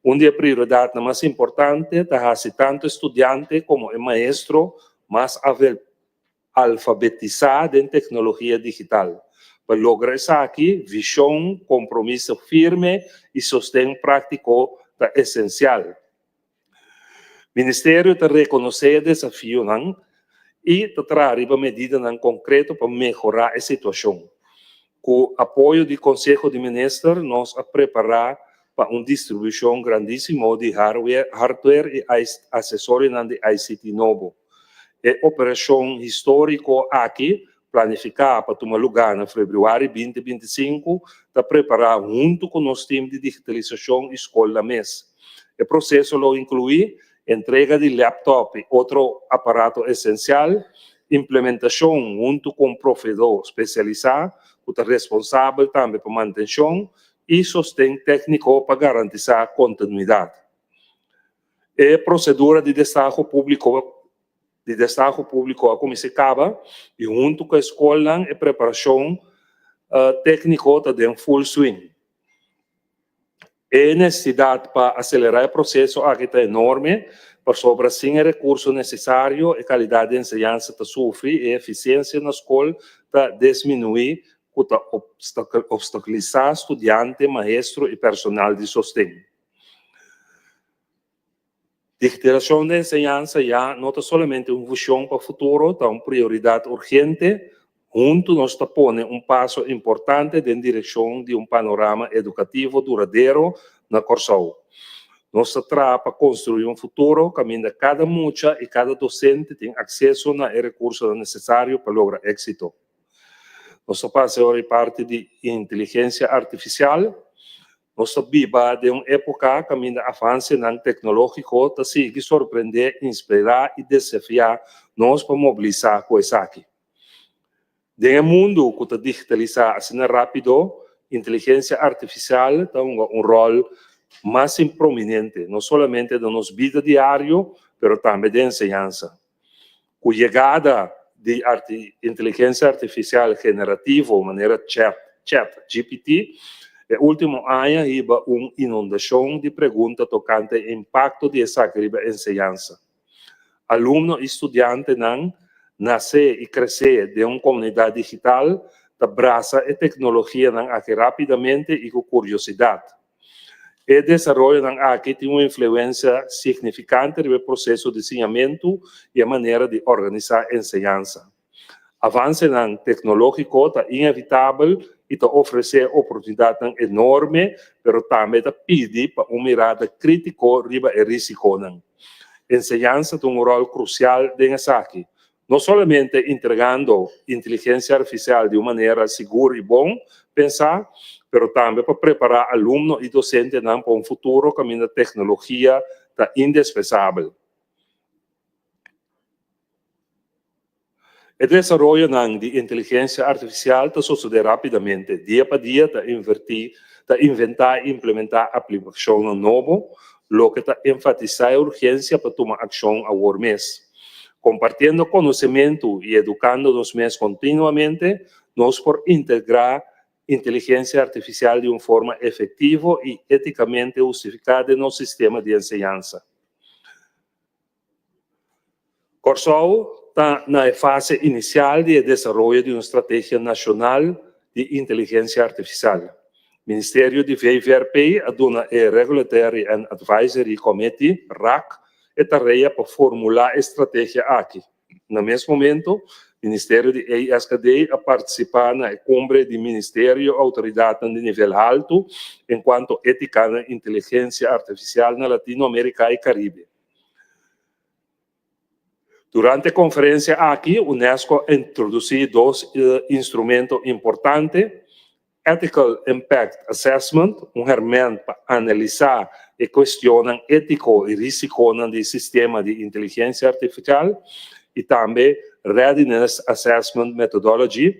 Un di e prioridatnan mas importante ta hasi tantu e studiante komo e maestro mas alfabetisá den teknologia digital. Pa logra esaki, vishon, kompromiso firme i sosten práktiko ta esensial. Ministerio ta rekonosé e desafionan i ta traha riba medidanan konkreto pa mehorá e situashon. Ku apoyo di Konseho di Minister nos a prepará pa un distribushon grandísimo di hardware i asesorionan di ICT nobo. E operashon históriko aki, planifiká pa tuma lugá na febrüari 2025, ta prepará huntu ku nos tim di digitalisashon i skolnan mes. E proseso lo inkluí entrega di lèptòp i otro aparato esensial, implementashon huntu ku un proveedó spesialisá ku ta responsabel tambe pa mantenshon i sosten tékniko pa garantisá kontinuidat. E prosedura di destaho públiko. di destaho públiko a kuminsá kaba i huntu ku e skolnan e preparashon tékniko ta den full swing. E nesesidat pa aselerá e proseso aki ta enorme, pasobra sin e rekurso nesesario e kalidat di enseñansa ta sufri i e efisiensia na skol ta desminuí ku ta opstakulisá studiante, maestro i personal di sosten. Digitalisashon den enseñansa ya no ta solamente un vision pa futuro, ta un prioridat urgente. Huntu nos ta pone un paso importante den direkshon di un panorama edukativo duradero na Kòrsou. Nos ta traha pa konstruí un futuro kaminda kada mucha i kada dosente tin akseso na e rekursonan nesesario pa logra éksito. Nos ta pasa e ora e parti di inteligensia artifisial. Nos ta biba den un époka kaminda avansenan teknológiko ta sigui sorprendé, inspirá i desafiá nos pa mobilisá ku esaki. Den e mundu ku ta digitalisá asina rápido, inteligensia artifisial ta hunga un ròl mas prominente, no solamente den nos bida diario, pero tambe den enseñansa. Ku yegada di inteligensia artifisial generativo manera Chat, Chat GPT, e último aña hiba un inundashon di pregunta tokante e impakto di esaki riba enseñansa. Alumno i studiantenan nase i krese den un komunidat digital ta brasa e teknologianan aki rápidamente i ku kuriosidat. E desaroyonan aki tin un influensia signifikante riba e proseso di siñamentu i e manera di organisá enseñansa. Avansenan teknológiko ta inevitabel i ta ofresé oportunidatnan enorme, pero tambe ta pidi pa un mirada krítiko riba e rísikonan. Enseñansa ta un ròl krusial den esaki, No solamente entregando inteligencia artificial di un manera sigur y bon pensa, pero tambe pa prepara alumno y docentenan pa un futuro caminda tecnologia ta indispensabel. E desaroyonan di inteligencia artificial ta sosode rapidamente. Dia pa dia ta inverti, ta inventa y implementa aplicacionnan nobo, loke ta enfatisa e urgencia pa tuma accion awor mes. Kompartiendo konosementu i edukando nos mes kontinuamente, nos por integrá inteligensia artifisial di un forma efektivo i étikamente hustifiká den nos sistema di enseñansa. Kòrsou ta na e fase inisial di e desaroyo di un strategia nashonal di inteligensia artifisial. Ministerio di VVRP a duna e Regulatory and Advisory Committee, rac, e tarea pa formulá e strategia aki. Na mes momento, Ministerio di ESKD a partisipá na e kumbre di ministerio outoridatnan di nivel haltu enkuanto étika na inteligensia artifisial na Latinoamerika i Karibe. Durante e konferensia aki, unesco a introdusí dos instrumento importante, Ethical Impact Assessment, un hèrmènt pa analisá e kuestionnan étiko i rísikonan di sistema di inteligensia artifisial, i tambe Readiness Assessment Methodology,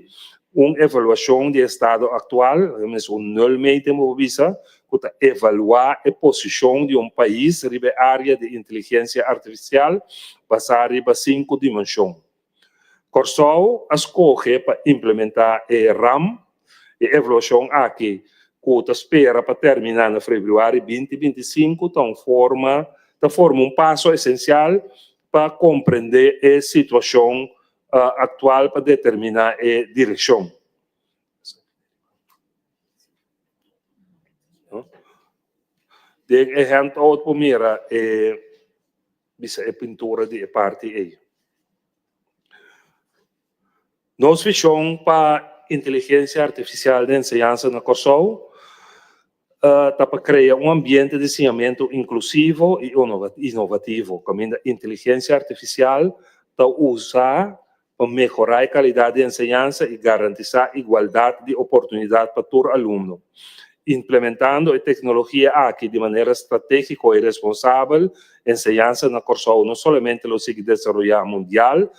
un evaluashon di e estado aktual, un nulmeting bo por bisa, ku ta evaluá e posishon di un pais riba e área di inteligensia artifisial basá riba sinku dimenshon. Kòrsou a skohe pa implementá e ram, e evaluashon aki ku ta spera pa terminá na febrüari 2025 ta un forma ta forma un paso esensial pa komprendé e situashon aktual pa determiná e direkshon. Den e handout por mira e bisa e pintura di e parti ei. Nos vishon pa inteligensia artifisial den enseñansa na Kòrsou ta pa krea un ambiente di siñamentu inklusivo i inovativo kaminda inteligensia artifisial ta usa pa mehorá e kalidat di enseñansa i garantisá igualdat di oportunidat pa tur alumno. Implementando e teknologia aki di manera stratégiko i responsabel, enseñansa na Kòrsou no solamente lo sigui desaroyá mundial,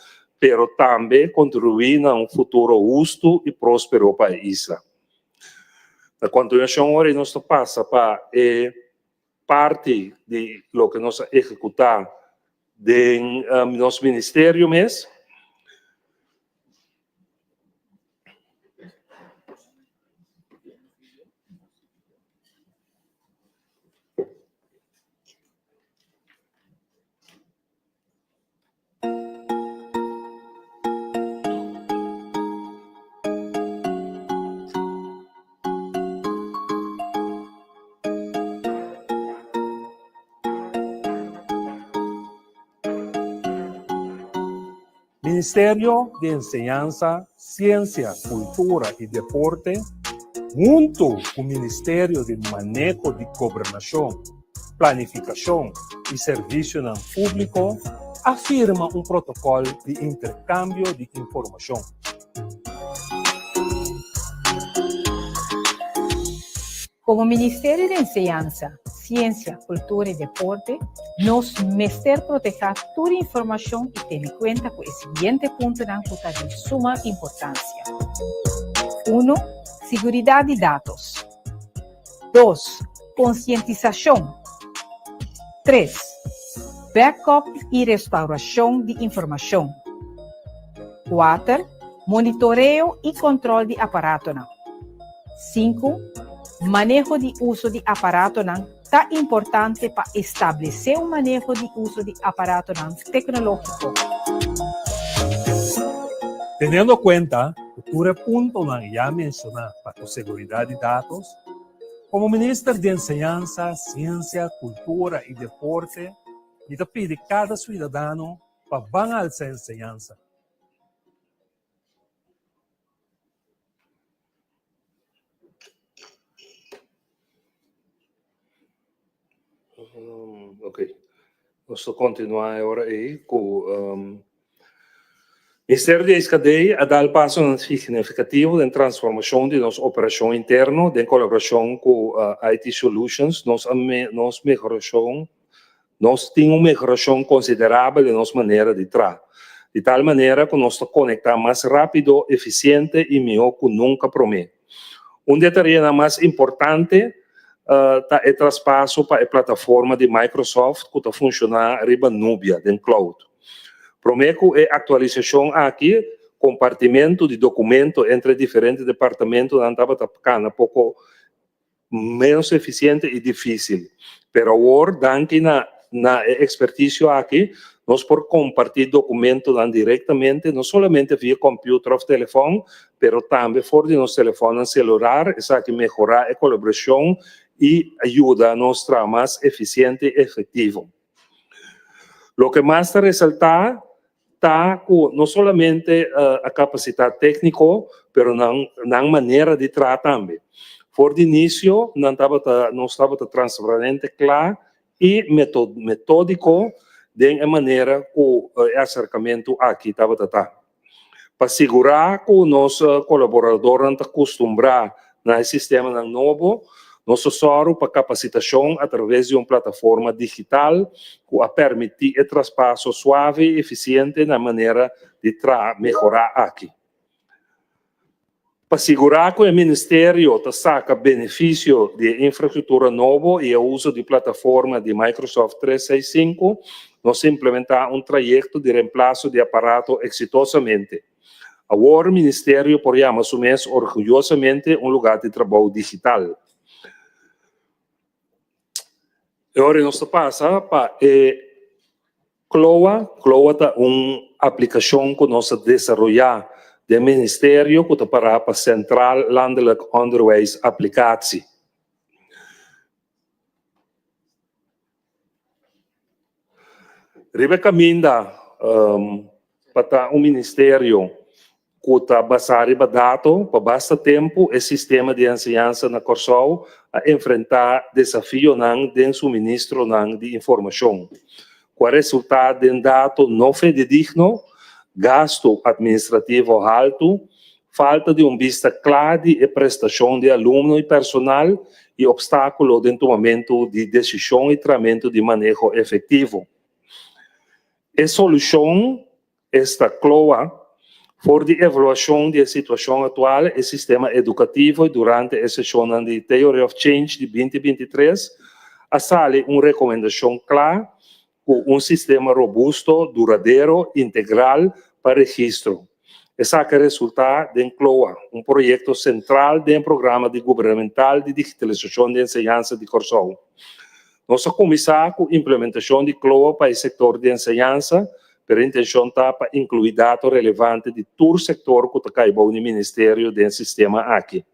pero tambe kontribuí na un futuro hustu i próspero pa e isla. Na kontinuashon ora nos ta pasa pa e parti di loke nos a ehekutá. Den nos ministerio mes. Ministerio di Enseñansa, Siensia, Kultura i Deporte huntu ku Ministerio di Maneho di Gobernashon, Planifikashon i Servisionan Públiko a firma un protokòl di interkambio di informashon. Komo Ministerio di Enseñansa, Siensia, Kultura i Deporte, nos mester protehá tur informashon i tene kuenta ku e siguiente puntonan ku ta di suma importansia. Uno, Siguridat di datos. Dos, Konsientisashon. Tres, Backup i restaurashon di informashon. Kuater, Monitoreo i kòntròl di aparatonan. Sinku, Maneho di uso di aparatonan ta importante pa establesé un maneho di uso di aparatonan teknológiko. Teniendo kuenta ku tur e puntonan ya menshoná pa ku seguridat di datos, komo Minister di Enseñansa, Siensia, Kultura i Deporte mi ta pidi kada suidadano pa ban alsa enseñansa. Ok, nos ta kontinuá e ora ei ku Ministerio di SKD a dal pasonan signifikativo den transformashon di nos operashon interno den kolaborashon ku IT Solutions. Nos a nos mehorashon Nos tin un mehorashon konsiderabel den nos manera di traha, di tal manera ku nos ta konektá mas rápido, efisiente i mihó ku nunka promé. Un di e tareanan mas importante ta e traspaso pa e plataforma di Microsoft ku ta funshoná riba nubia, den cloud. Promé ku e aktualisashon aki, kompartimentu di dokumento entre diferente departamentunan tabata kana poko ménos efisiente i difísil. Pero awor, danki na na e ekspertisio aki, nos por kompartí dokumentonan direktamente, no solamente via kòmpiuter òf telefòn, pero tambe for di nos telefònnan selular. Esaki mehorá e kolaborashon i a yuda nos traha mas efisiente i efektivo. Loke mas ta resaltá ta ku no solamente a kapasitá tékniko, pero nan nan manera di traha tambe. For di inisio nan tabata nos tabata transparente, kla i metódiko den e manera ku e aserkamentu aki tabata ta. Pa sigurá ku nos kolaboradornan ta kustumbrá na e sistemanan nobo, nos ta sòru pa kapasitashon atraves di un plataforma digital ku a permití e traspaso suave i efisiente na e manera di traha mehorá aki. Pa sigurá ku e ministerio ta saka benefisio di e infrastruktura nobo i e uso di plataforma di Microsoft 365, nos a implementá un trayekto di remplaso di aparato eksitosamente. Awor ministerio por yama su mes orguyosamente un lugá di trabou digital. E ora nos ta pasa pa e CLOA. CLOA ta un aplikashon ku nos a desaroyá den ministerio ku ta pará pa Centraal Landelijk Onderwijs Applicatie. Riba e kaminda pa ta un ministerio ku ta basá riba dato, pa basta tempu e sistema di enseñansa na Kòrsou a enfrentá desafionan den suministronan di informashon, ku a resultá den dato no fededigno, gastu atministrativo haltu, Falta di un bista kla di e prestashon di alumno i personal i opstákulo den tumamentu di desishon i tramentu di maneho efektivo. E solushon, esta CLOA, for di evaluashon di e situashon aktual e sistema edukativo i durante e seshonnan di Theory of Change di 2023 a sali un rekomendashon kla. ku un sistema robusto, duradero, integral pa registro. Esaki a resultá den KLOA, un proyekto sentral den e programa di gubernamental di digitalisashon di enseñansa di Kòrsou. Nos a kuminsá ku implementashon di KLOA pa e sektor di enseñansa, pero e intenshon ta pa inkluí dato relevante di tur sektor ku ta kai bou di ministerio den e sistema aki.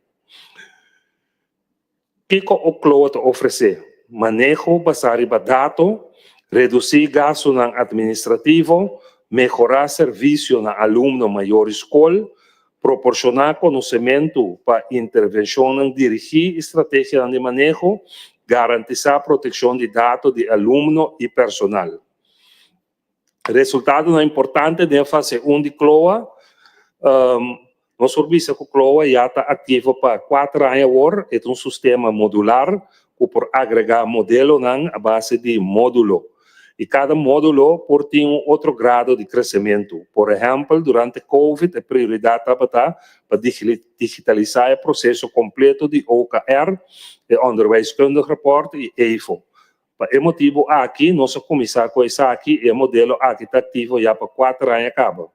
Kiko Okloa ta ofresé? Maneho basá riba dato, redusí gastunan atministrativo, mehorá servisio na alumno mayor i skol, proporshoná konosementu pa intervenshonnan dirigí i strategianan di maneho, garantisá protekshon di dato di alumno i personal. Resultadonan importante den fase un di KLOA, Nos por bisa ku KLOA ya ta aktivo pa kuater aña awor. E ta un sistema modular ku por agregá modelonan a base di módulo. I kada módulo por tin un otro grado di kresementu. Por ehèmpel, durante Covid e prioridat tabata pa digitalisá e proseso kompleto di OKR, e Onderwijskundig Rapport i EIFO. Pa e motibu aki nos a kuminsá ku esaki i e modelo aki ta aktivo ya pa kuater aña kaba.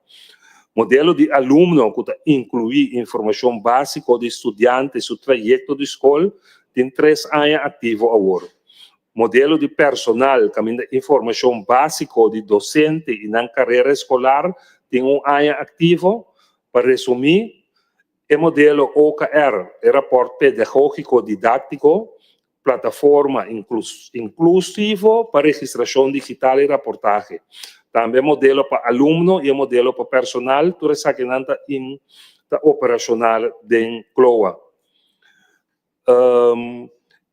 Modelo di alumno ku ta inkluí informashon básiko di studiante su trayekto di skol tin tres aña aktivo awor. Modelo di personal kaminda informashon básiko di dosente i nan karera eskolar tin un aña aktivo. Pa resumí, e modelo OKR, e rapòrt pedagógiko didáktiko, Plataforma inklusivo pa registrashon digital i raportahe. Tambe e modelo pa alumno i e modelo pa personal, tur esakinan ta in ta operashonal den KLOA.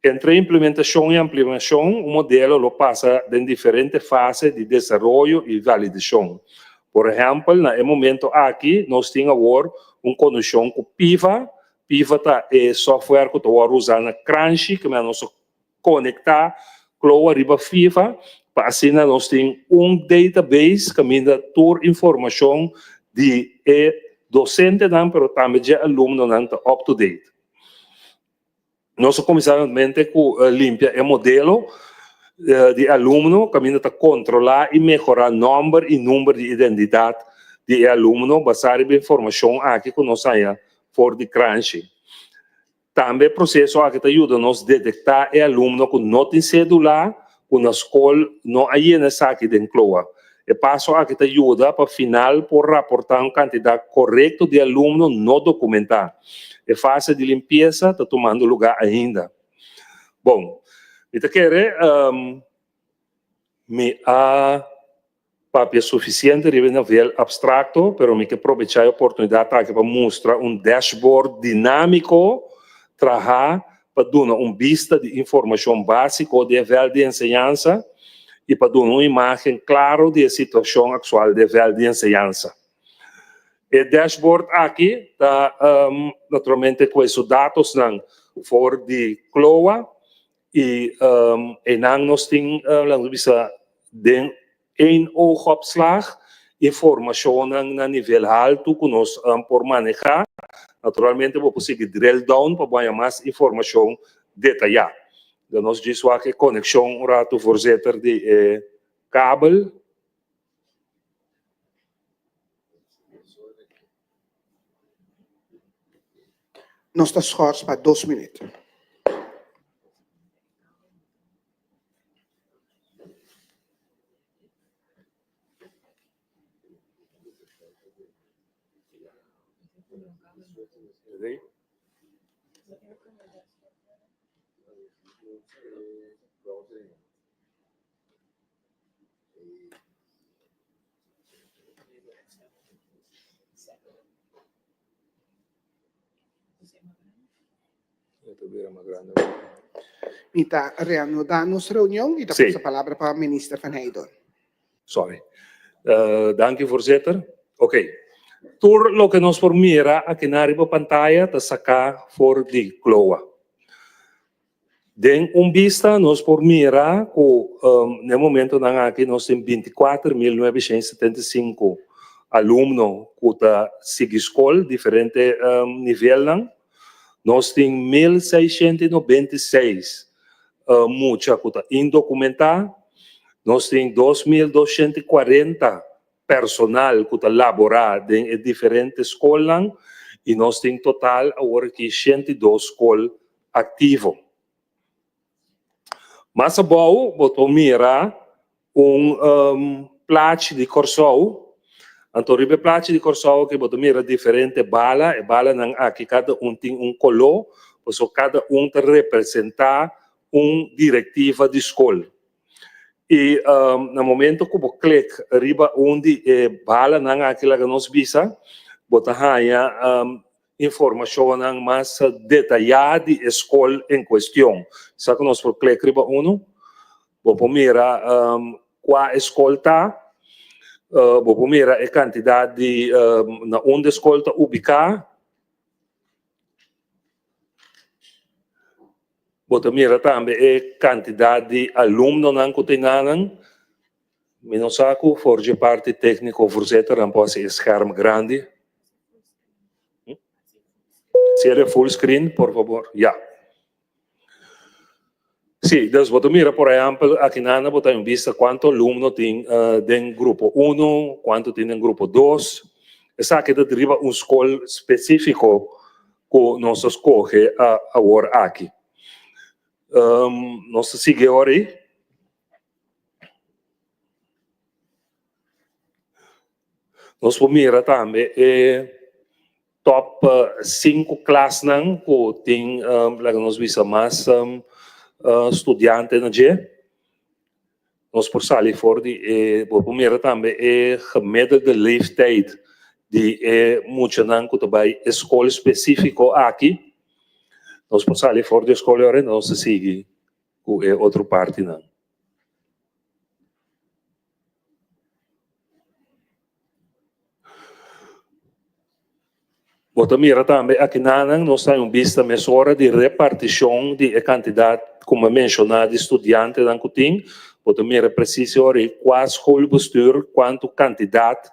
Entre implementashon i ampliashon, un modelo lo pasa den diferente fase di desaroyo i validashon. Por ehèmpel, na e momento aki nos tin awor un konekshon ku PIVA, Piva ta e software ku ta wòrdu usá na Kranshi, ku nos a konektá Kloa riba Fiva pa asina nos tin un database kaminda tur informashon di e dosentenan pero tambe dje alumnonan ta up to date. Nos a kuminsá mente ku limpia e modelo di alumno kaminda ta kontrolá i mehorá nòmber i number di identidat di e alumno basá riba e informashon aki ku nos haña for di Kranshi. Tambe e proseso aki ta yuda nos detektá e alumno ku no tin sedula ku na skol no a yena esaki den kloa. E paso aki ta yuda pa final por raportá un kantidat korekto di alumno no dokumentá. E fase di limpiesa ta tumando lugá ainda. Bon, mi ta kere mi a papia sufisiente riba e nivel abstrakto, pero mi ke probechá e oportunidat aki pa mustra un dashboard dinámiko trahá pa duna un bista di informashon básiko di e vèlt di enseñansa i pa duna un imágen klaro di e situashon aktual di e vèlt di enseñansa. E dashboard aki ta naturalmente ku e su datosnan for di KLOA i einan nos tin laga nos bisa den één oogopslag informashonnan na nivel haltu ku nos por manehá. Naturalmente bo por sigui drill down pa bo haña mas informashon detayá. Dan nos djis wak e konekshon un ratu voorzitter di e kabel. Nos ta schors pa dos minuut. Mi ta reanudá nos reunion i ta pasa palabra pa Minister Van Heijden. Sorry. Danki voorzitter. Ok. Tur loke nos por mira akinan riba pantaya ta saká for di KLOA. Den un bista nos por mira ku na e momentonan aki nos tin 24.975 alumno ku ta sigui skol diferente nivelnan. Nos tin 1.696 mucha ku ta indokumentá. Nos tin 2240 personal ku ta laborá den e diferente skolnan i nos tin total awor aki 102 skol aktivo. Mas abou bo por mira un plachi di Kòrsou. Anto riba e plachi di Kòrsou aki bo ta mira diferente bala. E balanan aki kada un tin un koló, pasobra kada un ta representá un direktiva di skol. I na momento ku bo klik riba un di e balanan aki laga nos bisa, bo ta haña informashonnan mas detayá di e skol en kuestion. Sa ku nos por klik riba unu, bo por mira kua e skol ta, bo por mira e kantidat di na unda e skol ta ubiká. Bo ta mira tambe e kantidat di alumnonan ku tin nanan. Mi no sa ku for dje parti tékniko voorzitter nan por hasi e scherm grandi. Sierra full screen por fabor. Ya. Sí, dus bo ta mira por ehèmpel akinan bo ta bista kuantu alumno tin den grupo uno, kuantu tin den grupo dos. Esaki ta riba un skol spesífiko ku nos a skohe awor aki. Nos ta sigui awor ei. Nos por mira tambe e top 5 klasnan ku tin laga nos bisa mas studiante na dje. Nos por sali for di e, bo por mira tambe e gemiddelde leeftijd di e muchanan ku ta bai e skol spesífiko aki. Nos por sali for di e skol ahora i nos ta sigui ku e otro partinan. Bo ta mira tambe akinanan nos ta un bista mesora di repartishon di e kantidat ku mi a menshoná di studiantenan ku tin. Bo ta mira presis e ora ei kua schoolbestuur kuantu kantidat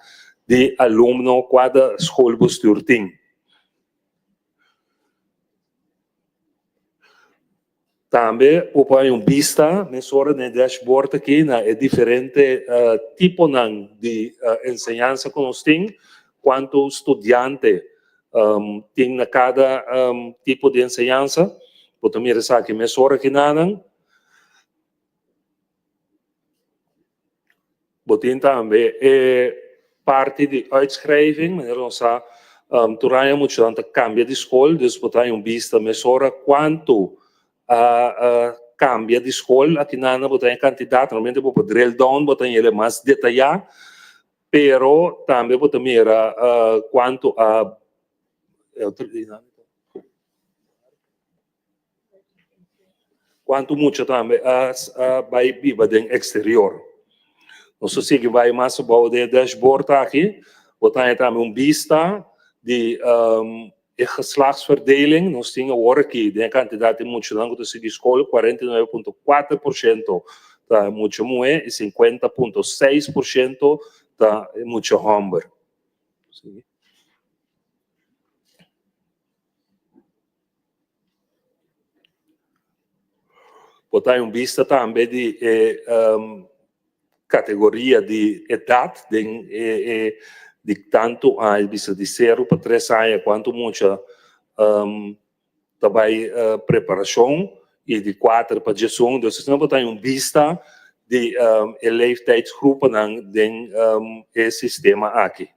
di alumno kada schoolbestuur tin. Tambe bo por haña un bista mesora den e dashboard aki na e diferente tiponan di enseñansa ku nos tin, kuantu studiante tin na kada tipo di enseñansa. Bo ta mira esaki mesora kinanan. Bo tin tambe e parti di uitschrijving, manera nos sa tur aña muchanan ta kambia di skol, dus bo ta haña un bista mesora kuantu a kambia di skol. Akinan bo ta haña kantidat, normalmente bo por drill down, bo ta haña el mas detayá, pero tambe bo ta mira kuantu a. Kuantu mucha tambe a bai biba den eksterior. Nos ta sigui bai mas abou den e dashboard aki, bo ta haña tambe un bista di e geslachtsverdeling. Nos tin awor aki den e kantidat di muchanan ku ta sigui skol, 49.4% ta mucha muhé i 50.6% ta mucha hòmber. Bo ta un bista tambe di e kategoria di edat den e di tantu aña bisa di sero pa tres aña kuantu mucha ta bai preparashon i di kuater pa diesun. Dus asina bo ta un bista di e leeftijdsgroepennan den e sistema aki.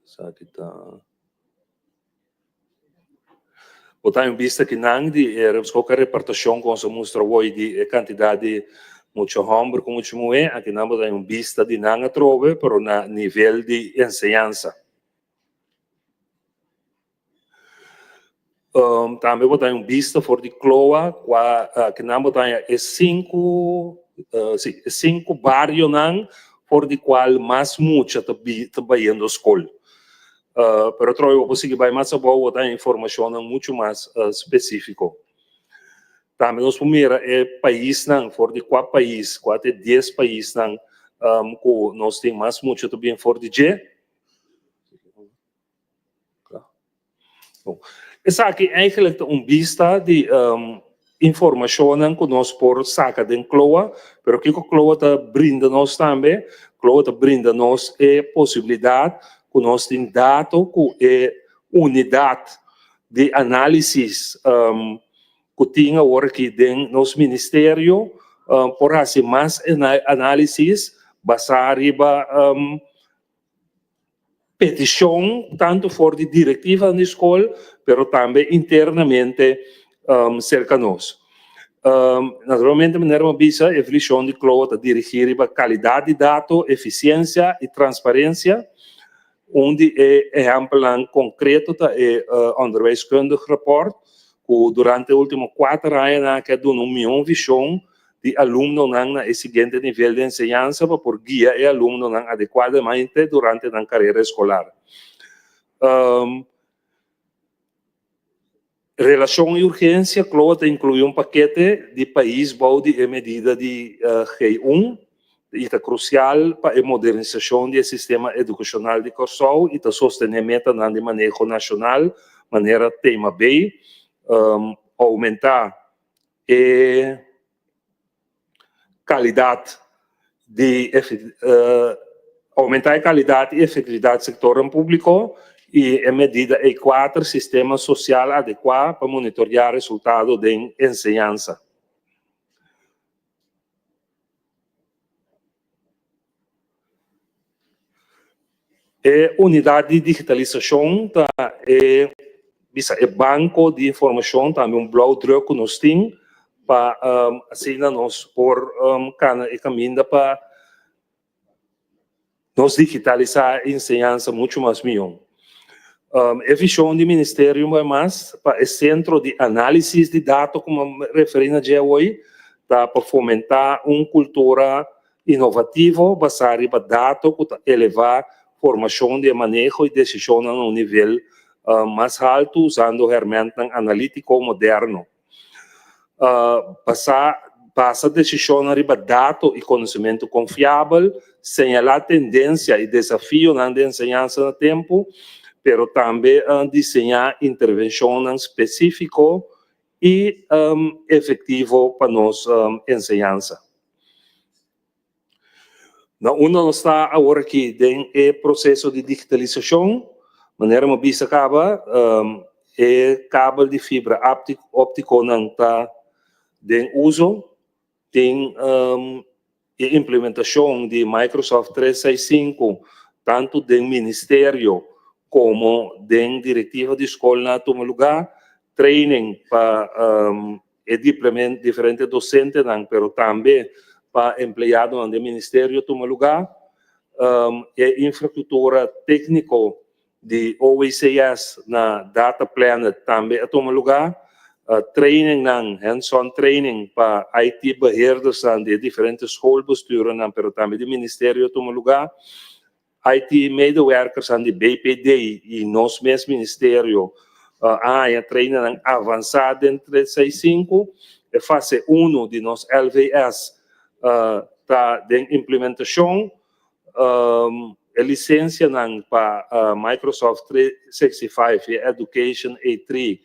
Esaki ta. Bo ta un bista kinan di e skoka repartashon ku nos a mustra awor di e kantidat di mucha hòmber ku mucha muhé. Akinan bo ta un bista di nan atrobe pero na nivel di enseñansa. Tambe bo ta haña un bista for di Kloa kua kinan bo ta haña e sinku si e sinku barionan for di kual mas mucha ta ta bayendo skol. Pero atrobe bo por sigui bai mas abou bo ta haña informashonnan muchu mas spesífiko. Tambe nos por mira e paisnan for di kua pais, kua ta e dies paisnan ku nos tin mas mucha ta bin for di dje. Esaki eigenlijk ta un bista di. informashonnan ku nos por saka den KLOA, pero kiko KLOA ta brinda nos tambe? KLOA ta brinda nos e posibilidat ku nos tin dato ku e unidat di análisis ku tin awor aki den nos ministerio por hasi mas análisis basá riba petishon tantu for di direktivanan di skol pero tambe internamente serka nos. Naturalmente manera mi a bisa e vishon di KLOA ta dirigí riba kalidat di dato, efisiensia i transparensia. Un di e ehèmpelnan konkreto ta e Onderwijskundig Rapport ku durante e último kuater añanan a ke duna un mihó vishon di alumnonan na e siguiente nivel di enseñansa pa por guia e alumnonan adekuadamente durante nan karera eskolar. Relashon i urgensia, KLOA ta inkluí un pakete di pais bou di e medida di G1 i ta krusial pa e modernisashon di e sistema edukashonal di Kòrsou i ta sostené metanan di maneho nashonal manera Tema B, oumentá e kalidat di oumentá e kalidat i efektividat sektornan públiko i e medida ei kuater sistema sosial adekuá pa monitoriá resultado den enseñansa. E unidat di digitalisashon ta e bisa e banko di informashon, tambe un blauwdruk ku nos tin pa asina nos por kana e kaminda pa nos digitalisá e enseñansa muchu mas mihó. E vishon di ministerio bai mas pa e sentro di análisis di dato ku mi a referí na dje awor ta pa fomentá un kultura inovativo basá riba dato ku ta elevá formashon di e maneho i desishonnan na un nivel mas haltu usando hèrmèntnan analítiko moderno. Basá basa desishonnan riba dato i konosementu konfiabel, señalá tendensia i desafionan den enseñansa na tempu, pero tambe diseñá intervenshonnan spesífiko i efektivo pa nos enseñansa. Na unda nos ta awor aki den e proseso di digitalisashon, manera mi a bisa kaba, e kabel di fibra óptikonan ta den uso, tin e implementashon di Microsoft 365 tantu den ministerio komo den direktiva di skolnan a tuma lugá, training pa E diplemen diferente dosentenan pero tambe pa empleadonan den ministerio tuma lugá. E infrastruktura tékniko di OWCS na Data Planet tambe a tuma lugá. Trainingnan, hands-on training pa IT beheerdersnan di e diferente schoolbesturennan pero tambe di ministerio a tuma lugá. IT medewerkersnan di BPD i nos mes ministerio a haña trainernan avansá den 365. E fase unu di nos LVS ta den implementashon. E lisensianan pa Microsoft 365 i Education A3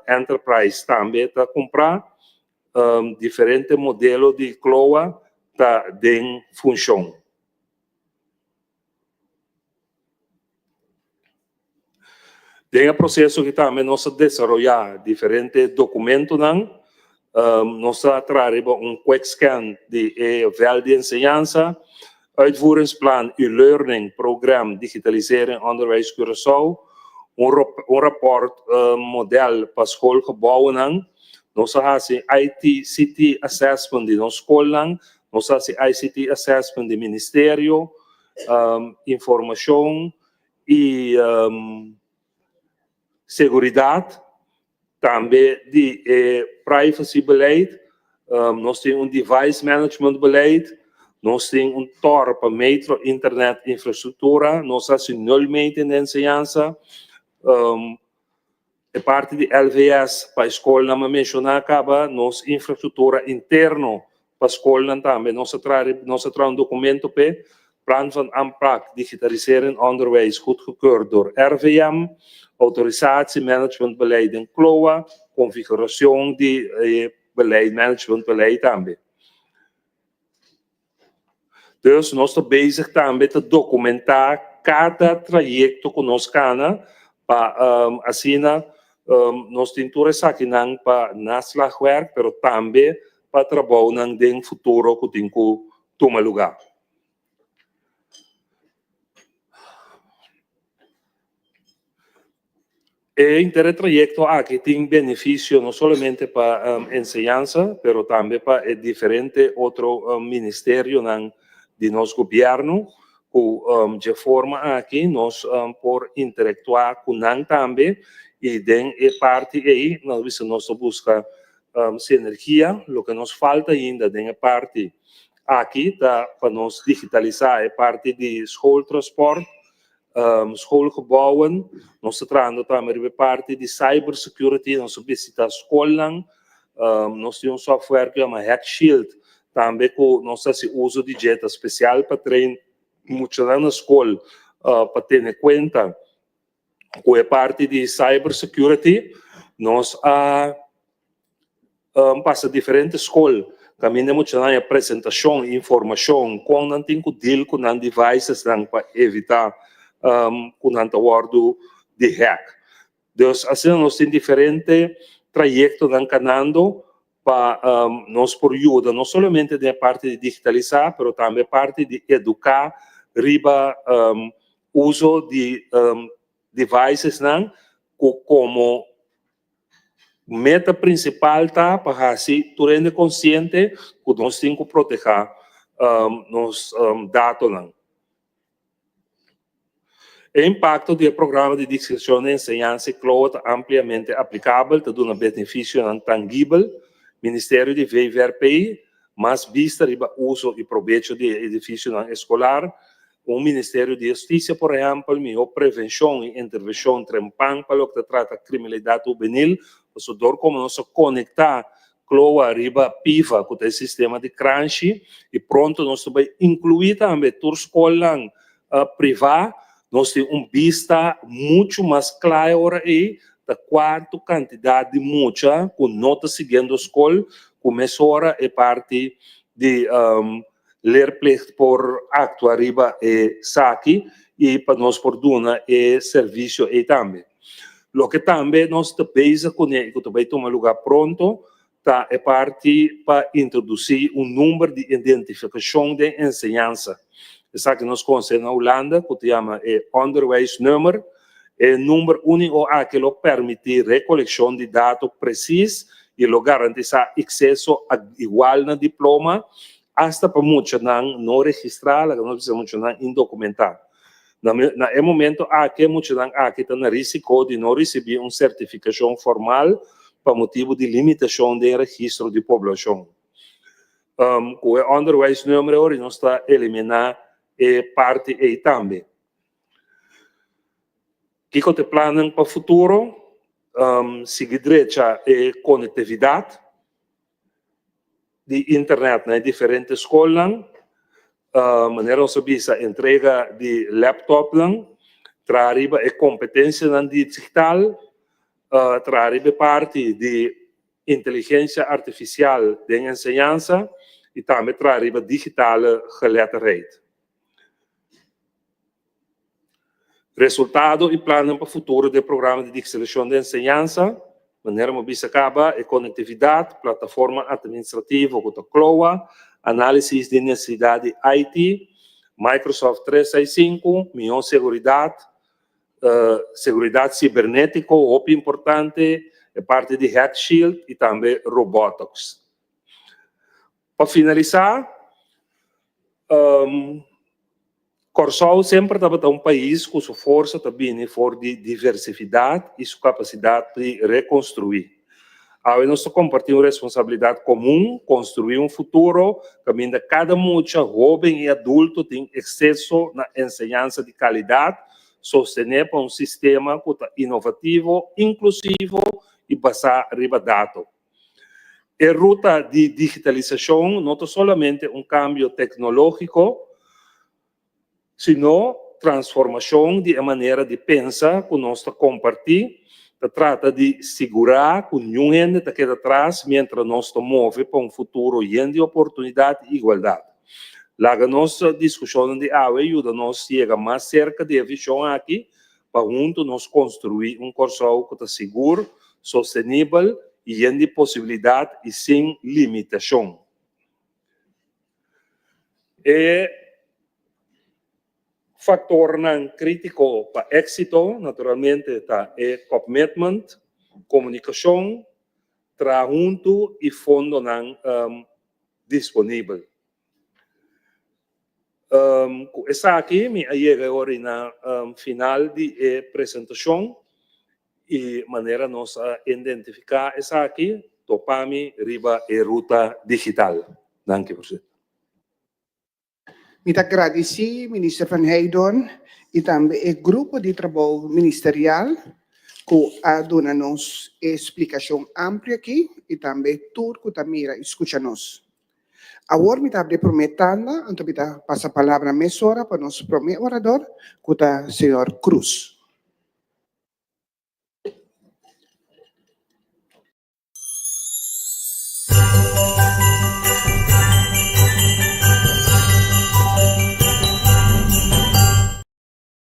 Enterprise tambe ta kumprá. Diferente modelo di CLOA ta den funshon. Den e proseso aki tambe nos a desaroyá diferente dokumentonan. Nos a traha riba un quick scan di e vèlt di enseñansa, uitvoeringsplan e-learning program digitalisering onderwijs Curaçao, un rapòrt modèl pa schoolgebouwennan. Nos a hasi ITCT assessment di nos skolnan. Nos a hasi ICT assessment di ministerio, informashon i seguridat, tambe di e privacy beleid. Nos tin un device management beleid, nos tin un tor pa metro internet infrastruktura, nos a hasi nulmeting den enseñansa. E parti di LVS pa e skolnan mi a menshoná kaba, nos infrastruktura interno pa skolnan tambe nos a traha nos a traha un dokumento p'e. Plan van aanpak digitalisering onderwijs goedgekeurd door RVM, autorisatie managementbeleid den CLOA, konfigurashon di e beleid managementbeleid tambe. Dus nos ta bezig tambe ta dokumentá kada trayekto ku nos kana pa asina nos tin tur esakinan pa naslagwerk pero tambe pa trabounan den futuro ku tin ku tuma lugá. E henter e trayekto aki tin benefisio no solamente pa enseñansa, pero tambe pa e diferente otro ministerionan di nos gobièrnu ku dje forma aki nos por interaktuá ku nan tambe i den e parti ei nos bisa nos ta buska sinergia. Loke nos falta ainda den e parti aki ta pa nos digitalisá e parti di schooltransport Schoolgebouwen, nos ta trahando tambe riba e parti di cyber security, nos a bisita skolnan, nos tin un software ku yama Hack Shield, tambe ku nos ta hasi uso di dje, ta spesial pa train muchanan na skol pa tene kuenta ku e parti di cyber security. Nos a pasa diferente skol kaminda e muchanan haña presentashon i informashon kon nan tin ku deal ku nan devicesnan pa evitá ku nan ta wòrdu di hack. Dus asina nos tin diferente trayektonan kanando pa nos por yuda no solamente den e parti di digitalisá pero tambe e parti di eduká riba uso di devicesnan ku komo Meta prinsipal ta pa hasi tur hende konsiente ku nos tin ku protehá nos datonan. E impakto di e programa di Digitalisashon di Enseñansa i Kloa ta ampliamente aplikabel, ta duna benefisionan tangibel. Ministerio di VVRP mas bista riba uso i probecho di e edifisionan eskolar. Un Ministerio di Hustisia, por ehèmpel, mihó prevenshon i intervenshon trempan pa loke ta trata kriminalidat hubenil, pasobra dor komo nos a konektá Kloa riba PIVA ku ta e sistema di kranshi i pronto nos ta bai inkluí tambe tur skolnan privá, nos tin un bista muchu mas kla e ora ei ta kuantu kantidat di mucha ku no ta siguiendo skol ku mesora e parti di Leerplicht por actua riba e saki y pa nos por duna e servicio ey tambe. Loke tambe nos ta bezig cune y cu ta bay tuma lugar pronto ta e parti pa introduci un number di identificacion den enseñansa. Esaki nos conoce na Hulanda cu ta yama e onderwijsnummer. E number unico aki lo permiti recoleccion di dato precies y lo garantisa acceso igual na diploma hasta pa muchanan no registra, laga nos bisa muchanan indocumentá. Na na e momento aki e muchanan aki ta na risico di no ricibi un certificacion formal pa motibo di limitacion den registro di poblacion. Cu e onderwijsnummer ori nos ta elimina e parti ey tambe. Kiko ta e plannan pa futuro? Sigui drecha e konektividat di internet na e diferente skolnan, manera nos a bisa entrega di laptopnan, traha riba e kompetensianan digital, traha riba e parti di inteligensia artifisial den enseñansa i tambe traha riba digitale geletterdheid. Resultado i plannan pa futuro di e programa di digitalisashon di enseñansa, manera mi a bisa kaba, e konektividat, plataforma atministrativo ku ta KLOA, análisis di nesesidat di IT, Microsoft 365, mihó seguridat, seguridat sibernétiko, hopi importante, e parti di HackShield i tambe robotics. Pa finalisá, Kòrsou semper tabata un pais ku su forsa ta bini for di diversifidat i su kapasidat di rekonstruí. Awe nos ta kompartí un responsabilidat komun, konstruí un futuro kaminda kada mucha, hóben i adulto tin ekseso na enseñansa di kalidat, sostené pa un sistema ku ta inovativo, inklusivo i basá riba dato. E ruta di digitalisashon no ta solamente un kambio teknológiko. Sino transformashon di e manera di pensa ku nos ta kompartí. Ta trata di sigurá ku niun hende ta keda tras miéntras nos ta move pa un futuro yen di oportunidat i igualdat. Laga nos diskushonnan di awe yuda nos yega mas serka di e vishon aki pa huntu nos konstruí un Kòrsou ku ta sigur, sostenibel i yen di posibilidat i sin limitashon. E faktornan krítiko pa éksito naturalmente ta e commitment, komunikashon, traha huntu i fondonan disponibel. Ku esaki mi a yega e ora na final di e presentashon i manera nos a identifiká esaki topa mi riba e ruta digital. Danki presidente. Mi ta gradisí Minister Van Heydoorn i tambe e grupo di trabou ministerial ku a duna nos e splikashon amplio aki i tambe tur ku ta mira i skucha nos. Awor mi ta abri e promé tanda, anto mi ta pasa palabra mesora pa nos promé orador, ku ta señor Cruz.